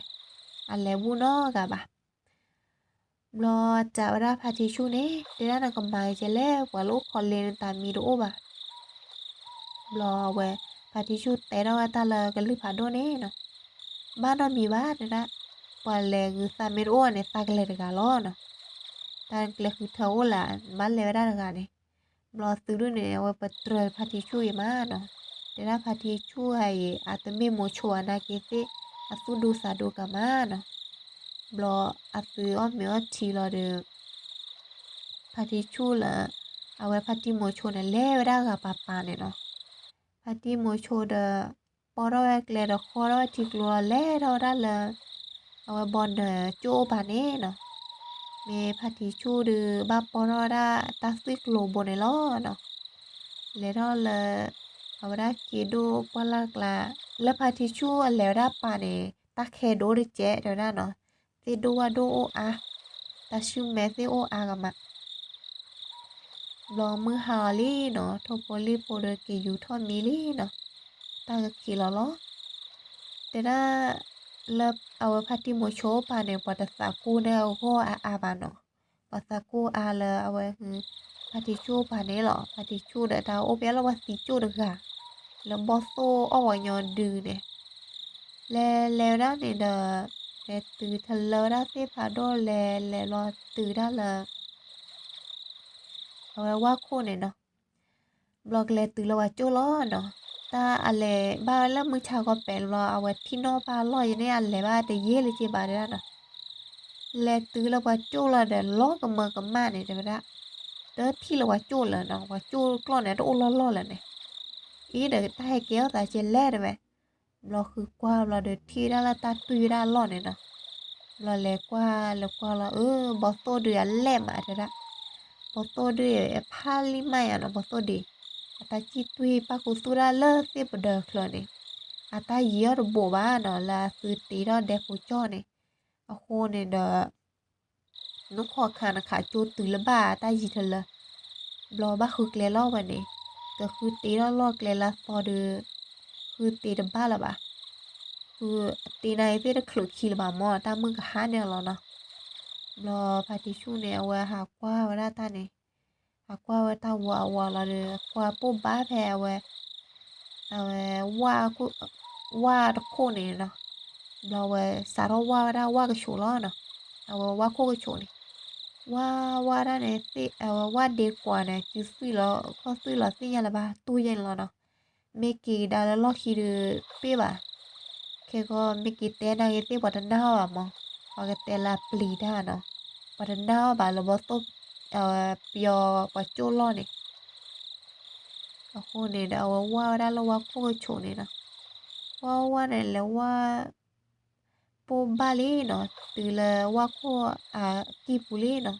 လဲၣ်နီၤ. ပှၤဒူၣ်န့ၣ် တခဲးထီၣ်ခိၣ်နီတဂၤဘၣ်နီၤ, အပျံၤတၢ်န့ၣ် အလဲၤဘူၣ်နီတဂၤဘၣ်. ဘျီစံးဝဲဒၣ်ဖါတံၢ်ဆူၣ်န့ၣ် တဲဒၣ်နကမၤကဲလဲၣ် ပှၤလၢအိၣ်ခိးလ့န့ၣ် သးမံတအိၣ်ဘၣ်. ဘျီဝဲ ဖါတံၢ်ဆူၣ်တဲထီၣ်ဝဲတၢ်လၢကလုၢ်ဖးဒိၣ်န့ၣ်နီၤ, ဘၣ်နီတမံၤဘၣ်တဲဒၣ်, ပှၤလဲၤဂုာ်သးမ့ၢ်တအိၣ်န့ၣ် သးကလဲၤတဂၤလီၤနီၤ. တၢ်ကျဲဃုထၢအိၣ်လၢ ဘၣ်လဲၤဝဲဒၣ်တဂၤန့ၣ်. ဘျီသုးဒူၣ်န့ၣ် အဝဲပတြၢၤဖါတံၢ်ဆူၣ်အံၤမးနီၤ, တဲဒၣ်ဖါတံၢ်ဆူၣ်ဂၤအံၤ အတမ့ၢ်မိၤဆိဘၣ်နာ်က့သ့ၣ် အသူၣ်ဒူသးဒူကမးနီၤ. ဘျီအသုးအီၣ်မ့ၤအီထံလီၤဒီး ဖါတံၢ်ဆူၣ်လၢ အဝဲဖါတံၢ်မိၤဆိန့ၣ် လဲၤဝဲဒၣ်ဂၤပၤပၤန့ၣ်နီၤ. ဖါတံၢ်မိၤဆိဒီး ပိာ်ထီၣ်ဝဲကျဲဒီးဃီထီၣ်ဝဲထံကျိလီၤ လဲၤထီၣ်ဝဲဒၣ်လၢ အဝဲဘီနၢၤကၠိၣ်အိၣ်ပၤန့ၣ်နီၤ. မ့ၢ်ဖါတံၢ်ဆူၣ်ဒီး ဘၣ်ပိာ်ထီၣ်ဝဲဒၣ်တၢ်သွံၣ်ကျိၤဘိန့ၣ်လီၤနီၤ. လဲၤထီၣ်လၢ အဝဲဒၣ်က့ဒိၣ်ပှၢ်လၢ်ကျါ လၢဖါတံၢ်ဆူၣ်အလဲၤဝဲဒၣ်ပၤန့ၣ် တၢ်ခဲဒိၣ်တကဲးတဲဝဲဒၣ်နီၤ. သ့ၣ်ဒိၣ်ဝၣ်ဒိၣ်အိၣ်အါ, တၢ်ဆူၣ်မဲသ့ၣ်အိၣ်အါကမး. ဘျီမုၢ်ဟါအီၤလံနီၤ, ထိၣ်ဖိလံၣ်ဖိဒီးက့ၤယူၤထီၣ်မံလံနီၤ, တၢ်ကခံးလီၤလီၤ. တဲဒၣ် လၢအဝဲဖါတံၢ်မိၤဆိပၤန့ၣ် ပှၤတသးကိၢ်န့ၢ်အဂီၢ်အါအါဘၣ်နီၤ. ပှၤသးကိၢ်အါလၢအဝဲ ဖါတံၢ်ဆူၣ်ပၤန့ၣ်လီၤ. ဖါတံၢ်ဆူၣ်ဒီးတၢ်အိၣ်ဖဲလၢပှၤသံကၠိၣ်တဂၤ လၢဘီၣ်သိၣ်အီၣ်ပှၤကညီဒုန့ၣ် လဲၤလဲၤဝဲဒၣ်န့ၣ်ဒီး လဲၤတုၤထလၢဝဲဒၣ်သ့ၣ်ဖးဒိၣ်လဲၤလဲၤဘျီတုၤဒၣ်လၢ အဝဲဝၣ်ခိၣ်န့ၣ်နီၤ. ဘျီကလဲၤတုၤလၢပှၤကၠိၣ်လီၤနီၤ. တၢ်အလဲၤဘၣ်ဝဲလၢမုၢ်ဆါခီပဲာ်ဘျီ အဝဲထံၣ်နီၣ်ပၢ်လီၢ်ယန့ၣ် အလဲၤဘၣ်တယ့ၢ်လၢၤဘၣ်တဲဒၣ်နီၤ. လဲၤတုၤလၢပှၤကၠိၣ်လီၤဒီး လီၤကမၢကမၣ်န့ၣ်တဲဝဲဒၣ်, တထံၣ်လၢပှၤကၠိၣ်လၢၤနီၤ, ပှၤကၠိၣ်ကျီၢ်န့ၣ် တအိၣ်လီၢ်လီၢ်လၢၤန့ၣ်. အံၤဒီးတၢ်ဟဲကဲထီၣ်သးကဲလဲၣ်တဲဝဲ. ဘျီဃုကွၢ်ဘျီဒီးထံၣ်ဝဲဒၣ်လၢတၢ်တွံၢ်ဝဲဒၣ်အလီၢ်န့ၣ်နီၤ. ဘျီလဲၤကွၢ်လဲၤကွၢ်လီၤ အၢ ဘီသိၣ်ဒုးအလဲၢ်မးတဲဒၣ်, ဘီသိၣ်ဒုးအဖးလံမးယါနီၤ ဘီသိၣ်ဒံး, အတၢ်စံၣ်တွံၢ်ပၣ်ခူသူၣ်ဒၣ်လၢသ့ၣ်ပဒၢးချၢန့ၣ်, အတၢ်ယံၤအီၣ်တဘိးဘၣ်နီၤ လၢအသုတ့ထီၣ်ဒဲဖိကၠီၣ်န့ၣ်, အဃိန့ၣ်ဒီး နခိၣ်ခါနခးကၠိတုၤလၢဘၣ်တၢ်ယံၤထလၢ, ဘျီဘၣ်ဃုကျဲလီၤဝဲန့ၣ်, ကဃုတ့ထီၣ်လီၢ်ကျဲလၢအသီဒီး, ဃုတ့တဘၣ်လၢၤဘၣ်, ဃုတ့နၤအံၤသ့ၣ်တချုးခံလၢၤဘၣ်မၢ် တၢ်မုၢ်ကဟါန့ၣ်လီၤနီၤ. ဘျီဖါတံၢ်ဆူၣ်န့ၣ် အဝဲဟးကွၢ်ဝဲဒၣ်တၢ်န့ၣ်, ဟးကွၢ်ဝဲတၢ်ဝးအဝးလီၤဒီး ကွၢ်ပိၢ်ဘၣ်ဖဲအဝဲ အဝဲ ဝၣ်တခိၣ်န့ၣ်နီၤ, ဘျီဝဲစးထီၣ်ဝၣ်ဝဲဒၣ်ဝၣ်ကဆိးလီၤနီၤ, အဝဲဝၣ်ခိၣ်ကဆိးန့ၣ်, ဝၣ်ဝၣ်ဒၣ်န့ၣ် အဝဲဝၣ်ဒ့ကွၢ်န့ၣ် စုသွံၣ်လီၤခီၣ်သွံၣ်လီၤသ့ၣ်ညါလၢၤဘၣ် တူၢ်ယဲၢ်န့ၣ်လီၤနီၤ, မ့ၢ်က့ၤကဒါလၢလီၢ်ခံဒီးပ့ၢ်ဘၣ်, ခဲကီမ့ၢ်က့ၤတဲနၤဂ့ၤသ့ၣ်ပှၤတနၢ်အီၣ်ဘၣ်မၢ်, ပှၤကတဲလၢအပျံၤတၢ်နီၤ, ပှၤတနၢ်အီၣ်ဘၣ်လၢဘီသိၣ် ပှၤကၠိၣ်လီၢ်န့ၣ် အဃိန့ၣ်ဒီး အဝဲဝၣ်ဝဲဒၣ်လၢဝၣ်ခိၣ်ကဆိးန့ၣ်နီၤ, ဝၣ်ဝၣ်န့ၣ်လဲၤဝၣ် ပိၢ်ဘၣ်လံနီၤ, တုၤလၢဝၣ်ခိၣ်အကံၢ်ပူၤလံနီၤ,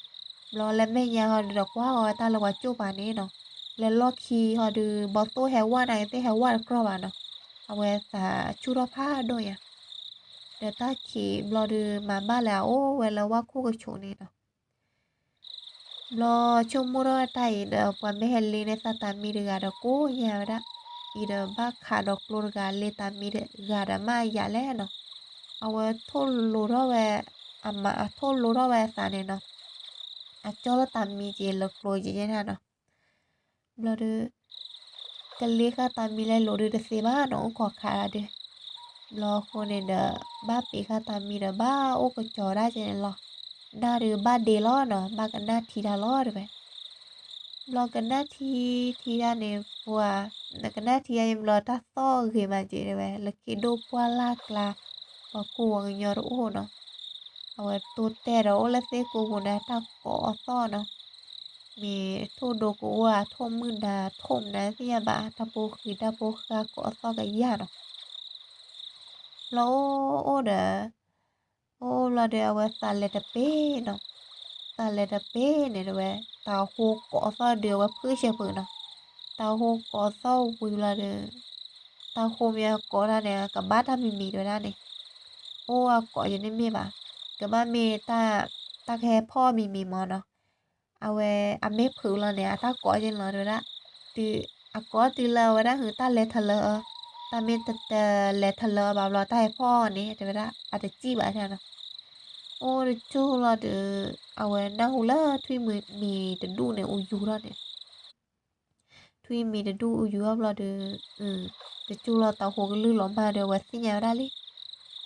ဘျီလၢမဲာ်ညါဟီဒုးဒီးကွၢ်ဃီၤဝဲတၢ်လၢပှၤကၠိၣ်ပၤန့ၣ်နီၤ, လၢလီၢ်ခံဟီဒုး ဘီသိၣ်ဟဲဝၣ်နၤဂ့ၤသ့ၣ်ဟဲဝၣ်တကြီၢ်ဘၣ်နီၤ, အဝဲသးဆူၣ်ထီၣ်ဖးဒိၣ်ညါ, ဒီးတၢ်ခံးဘျီဒုးမၤဘၣ်လၢအအိၣ်ဝဲလၢဝၣ်ခိၣ်ကဆိးန့ၣ်နီၤ ဘျီဆိကမိၣ်ထီၣ်ဝဲတၢ်အံၤဒီး ပှၤမ့ၢ်ဟဲလ့န့ၢ်သးတၢ်မံတဂၤဒီးကိးညါဝဲဒၣ်, အံၤဒီးဘၣ်ခးဒီးကျိတဂၤ လ့တၢ်မံတဂၤဒီးမးယၤလဲၣ်နီၤ, အဝဲထိၣ်လိထီၣ်ဝဲ, အမၤအထိၣ်လိထီၣ်ဝဲအသးန့ၣ်နီၤ, အကၠီလၢတၢ်မံက့ၤလၢကျိက့ၤညါနီၤ ဘျီဒုး ကလ့ဃာ်တၢ်မံလဲၤလိၤဒုးတသ့ဘၣ်နီၤ အိၣ်ခိးခးဒုး, ဘျီအဃိန့ၣ်ဒီး ဘၣ်ပ့ၤဃာ်တၢ်မံဒီးဘၣ်အိၣ်ကစီၤဒၣ်ကဲန့ၣ်လီၤ, နၢ်ဒုးဘၣ်ဒ့လီၤနီၤ ဘၣ်ကနၣ်ထံတၢ်လီၤတဲဝဲ, ဘျီကနၣ်ထံထံတၢ်န့ၣ်ပှၤ, နကနၣ်ထံတၢ်ယဘျီတၢ်သီၣ်ဂ့ၤမးက့ၤတဲဝဲ လၢခံဒိၣ်ပှၢ်လၢ်ကျါ, ပှၤကူၣ်ဝီၤကညီတအိၣ်နီၤ အဝဲတိတဲာ်ဒီးအိၣ်လၢသ့ၣ်ကိးပူၤန့ၣ် တၢ်ကိးအသီၣ်နီၤ, မ့ၢ်ထိၣ်ဒိကအိၣ် အထိၣ်မုၢ်နၤထိၣ်မနုၤသ့ၣ်ညါဘၣ် တၢ်ဖိဃံတၢ်ဖိဃါကိးအသီၣ်ကယၢ်နီၤ, ဘျီအိၣ်အိၣ်ဒီး, အိၣ်အိၣ်ဘျီဒီး အဝဲသးလဲၤတပ့ၤနီၤ, သးလဲၤတပ့ၤန့ၣ်တဲဝဲ, တၢ်ဟိကိးအသီၣ်ဒုးအဝဲဖုၣ်ဆဲးဖုၣ်နီၤ, တၢ်ဟိကိးအသီၣ်ဝံၤဘျီဒီး တၢ်ဟိမ့ၢ်အကိးတၢ်န့ၣ် ကဘၣ်တၢ်မံၤမံၤတဲဝဲဒၣ်န့ၣ်, အိၣ်အကိးယန့ၣ်မ့ၢ်ဘၣ်, ကဘၣ်မ့ၢ်တၢ်, တၢ်ကဟဲဖီၣ်မံၤမံၤမၢ်နီၤ, အဝဲအမ့ၢ်ဖုးလီၤန့ၣ် အတၢ်ကိးက့ၤလီၤတဲဝဲဒၣ်, တုၤ, အကိးတုၤလၢအဝဲဒၣ်ဟုးတၢ်လဲၤထလၢ, တၢ်မ့ၢ်တလဲၤထလၢဘၣ်ဘျီ တၢ်ဟဲဖီၣ်န့ၣ် တဲဝဲဒၣ် အတစံၣ်ဘၣ်နီၤ, အိၣ်တကၠိၢ်လီၤဒီး, အဝဲနၢ်ဟူလၢထွံၣ်မံၤတဒူၣ်န့ၣ် အူယူၤထီၣ်န့ၣ် ထွံၣ်မံၤတဒူၣ်အူယူၤထီၣ်ဘျီဒီး, တကၠိၢ်လီၤတၢ်ဟိကလုၢ်လီၤမၢ်ဒီး အဝဲသ့ၣ်ညါဝဲဒၣ်လံ,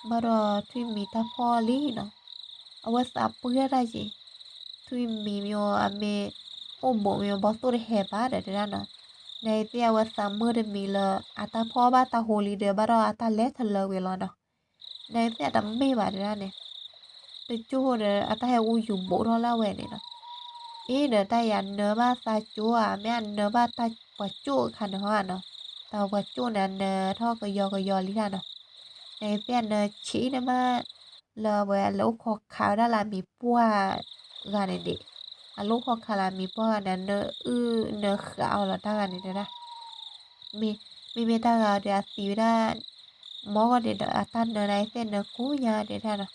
ဘၣ်ဒီးထွံၣ်မံၤတၢ်ဖီၣ်လံနီၤ, အဝဲသးပှၢ်တၢ်က့ၤ, ထွံၣ်မံၤမ့ၢ်အမ့ၢ်, အိၣ်ဘိးမ့ၢ်ဘီသိၣ်တဟဲဘၣ်ဒီးတဲဒၣ်နီၤ, နသ့ၣ်အဝဲသးမုာ်တမံၤလၢ, အတၢ်ဖီၣ်ဘၣ်တၢ်ဟိလံဒီး ဘၣ်ဒီးအတၢ်လဲၤထလၢဝံၤလီၤနီၤ, နသ့ၣ်အတမ့ၢ်ဘၣ်တဲဒၣ်န့ၣ်, တကၠိၢ်ဒီးအတၢ်ဟဲအူယူၤဘိးထီၣ်လၢအဝဲန့ၣ်နီၤ, အ့ဒီးတၢ်အံၤအနၢဘၣ်သးကၠိဧါ မ့ၢ်အနၢဘၣ်တၢ်ပှၤကၠိၣ်အခါန့ၣ်ဟီနီၤ, တၢ်ပှၤကၠိၣ်န့ၣ်အနၢထီၣ်ကယီကယီလံတၢ်နီၤ, နသ့ၣ်အနၢဆံးန့ၣ်မး, လၢအဝဲအလဲၤအိၣ်ခိးခးဝဲဒၣ်လၢအမံၤပှၢ်ဂၤန့ၣ်ဒံး, အလဲၤအိၣ်ခိးခးလၢအမံၤပှၢ်ဂၤန့ၣ် အနၢအုၣ်နၢဃးအီၤလီၤတၢ်ဂၤန့ၣ်တဲဒၣ်, မ့မ့ၢ်တၢ်ဂၤဒီးအသံဝဲဒၣ်, မ့ၢ်ဂီၢ်န့ၣ်ဒီးအတၢ်နၢနၤသ့ၣ်နၢကိးညါတဲဒၣ်နီၤ,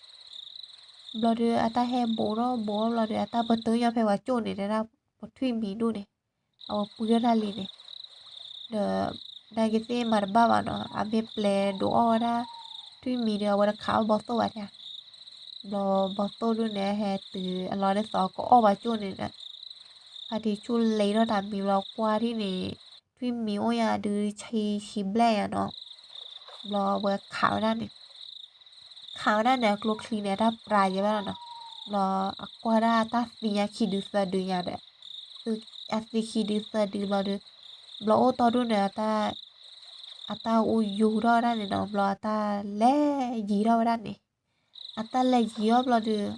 ဘျီဒီးအတၢ်ဟဲဘိးထီၣ်ဘိးထီၣ်ဘျီဒီး အတၢ်ပတုာ်ညီဖဲပှၤကၠိၣ်န့ၣ်တဲဒၣ်, ပထွံၣ်မံၤဒူၣ်န့ၣ်, အဝဲပှၢ်တၢ်လံန့ၣ်, ဒီး, နကသ့ၣ်မၤတဘၣ်ဘၣ်နီၤ အမ့ၢ်ပျဲဒိးအီၣ်ဝဲဒၣ်, ထွံၣ်မံၤဒီးအဝဲတခးအီၣ်ဘီသိၣ်ဘၣ်တဲ, ဘျီဘီသိၣ်ဒူၣ်န့ၣ်ဟဲတုၤအလီၤဒ်သိးကအီၣ်ပှၤကၠိၣ်န့ၣ်ဒီး, ဖါတံၢ်ဆူၣ်လဲၤထီၣ်တၢ်မံၤဘျီကွၢ်ထံၣ်န့ၣ်, ထွံၣ်မံၤအိၣ်ညါဒုးဆံဆံဘျဲၣ်ညါနီၤ, ဘျီဝဲခးဝဲဒၣ်န့ၣ် ခးဝဲဒၣ်န့ၣ် အကျိချံန့ၣ် အတၢ်ပြးယဲဘၣ်လီၤနီၤ, ဘျီအကွၢ်ဒၣ်တၢ်သံညါခံဒုသၢဒုညါဒီး, အသံခံဒုသၢဒုဘျီဒီး, ဘျီအိၣ်တီဒူၣ်န့ၣ်, အတၢ်အူယူၤထီၣ်ဝဲဒၣ်န့ၣ်နီၤ ဘျီအတၢ်လဲၤယံၤထီၣ်ဝဲဒၣ်န့ၣ်, အတၢ်လဲၤယံၤအီၤဘျီဒီး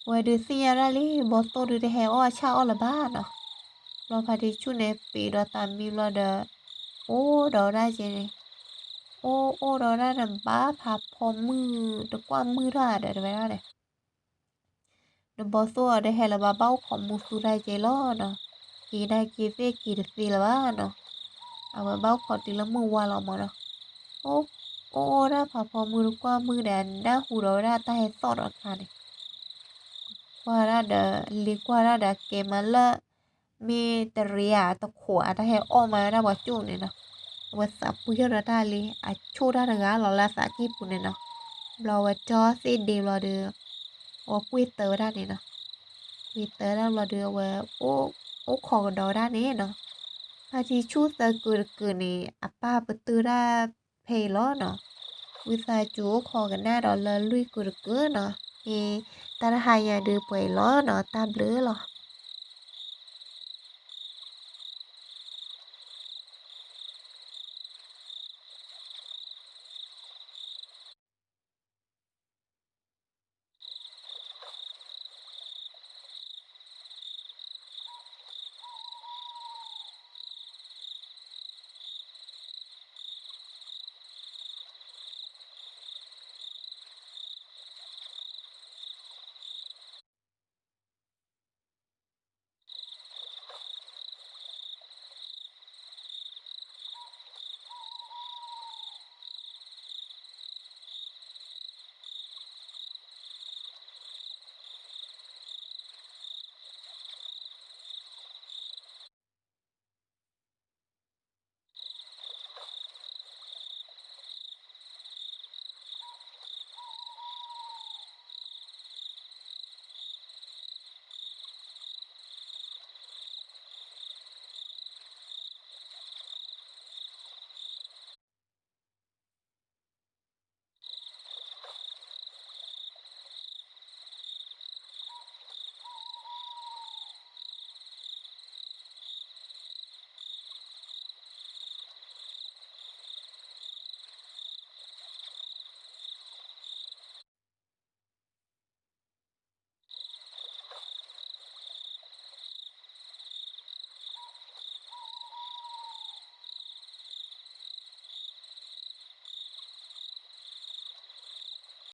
ဝဲဒုးသ့ၣ်ညါဒၣ်လံ ဘီသိၣ်ဒုးတဟဲအီၣ်အဆၣ်အီၣ်လၢၤဘၣ်နီၤ, ဘျီဖါတံၢ်ဆူၣ်န့ၣ် ပ့ၤဒီးတၢ်မံဘျီဒီး, အိၣ်ဒီးဝဲဒၣ်ကဲန့ၣ်, အိၣ်အိၣ်ဒီးဝဲဒၣ်န့ၣ် ဘၣ်ဖးဖီမုၢ်တကွၢ်မုၢ်ထီၣ်ဒီးတဲဝဲဒၣ်န့ၣ် နဘီသိၣ်အီၤဒီးဟဲလၢၤဘၣ် ဘၣ်အိၣ်ခိးမူသူတၢ်က့ၤလီၤနီၤ. က့ၤဒၣ်က့ၤသ့ၣ်က့ၤတသ့လၢၤဘၣ်နီၤ. အဝဲဘၣ်အိၣ်ခိးတုၤလၢမုၢ်ဝါလီၤမၢ်နီၤ. အိၣ်အိၣ်ဒၣ်ဖးဖီမုၢ်တကွၢ်မုၢ်ဒီး နၢ်ဟူဒီးဝဲဒၣ်တၢ်ဟဲသီၣ်ဒီးတခါန့ၣ် ကွၢ်ဒၣ်ဒီး လ့ကွၢ်ဒၣ်ဒီးကဲမးလၢ မ့ၢ်တရံဧါတခိးဧါ တၢ်ဟဲအီၣ်မးဝဲဒၣ်ပှၤကၠိန့ၣ်နီၤ. အဝဲသးပှ့ၤထီၣ်ဒီးတၢ်လံ အဆိၣ်တၢ်တဂၤလီၤလၢအသးကံၢ်ပူၤန့ၣ်နီၤ. ဘျီအဝဲကၠီသ့ၣ်ဒ့ဘျီဒီး အဝဲကွ့ၢ်တၢဝဲဒၣ်န့ၣ်နီၤ. ကွ့ၢ်တၢဝဲဒၣ်ဘျီဒီး အဝဲ အိၣ်ခိးကဒီးဝဲဒၣ်န့ၣ်နီၤ. ဖါတံၢ်ဆူၣ်သၢကုာ်တကုာ်န့ၣ် အပၢ်ပတုာ်တၢ်ဖဲအံၤလီၤနီၤ. ဝံသးစူၤအိၣ်ခိးကနၣ်ဒီးလၢလွံၢ်ကုာ်တကုာ်နီၤ. မ့ၢ်တၢ်တဟါညါဒုးပှဲၤအံၤလီၤနီၤ. တၢ်ဘျုးလီၤ.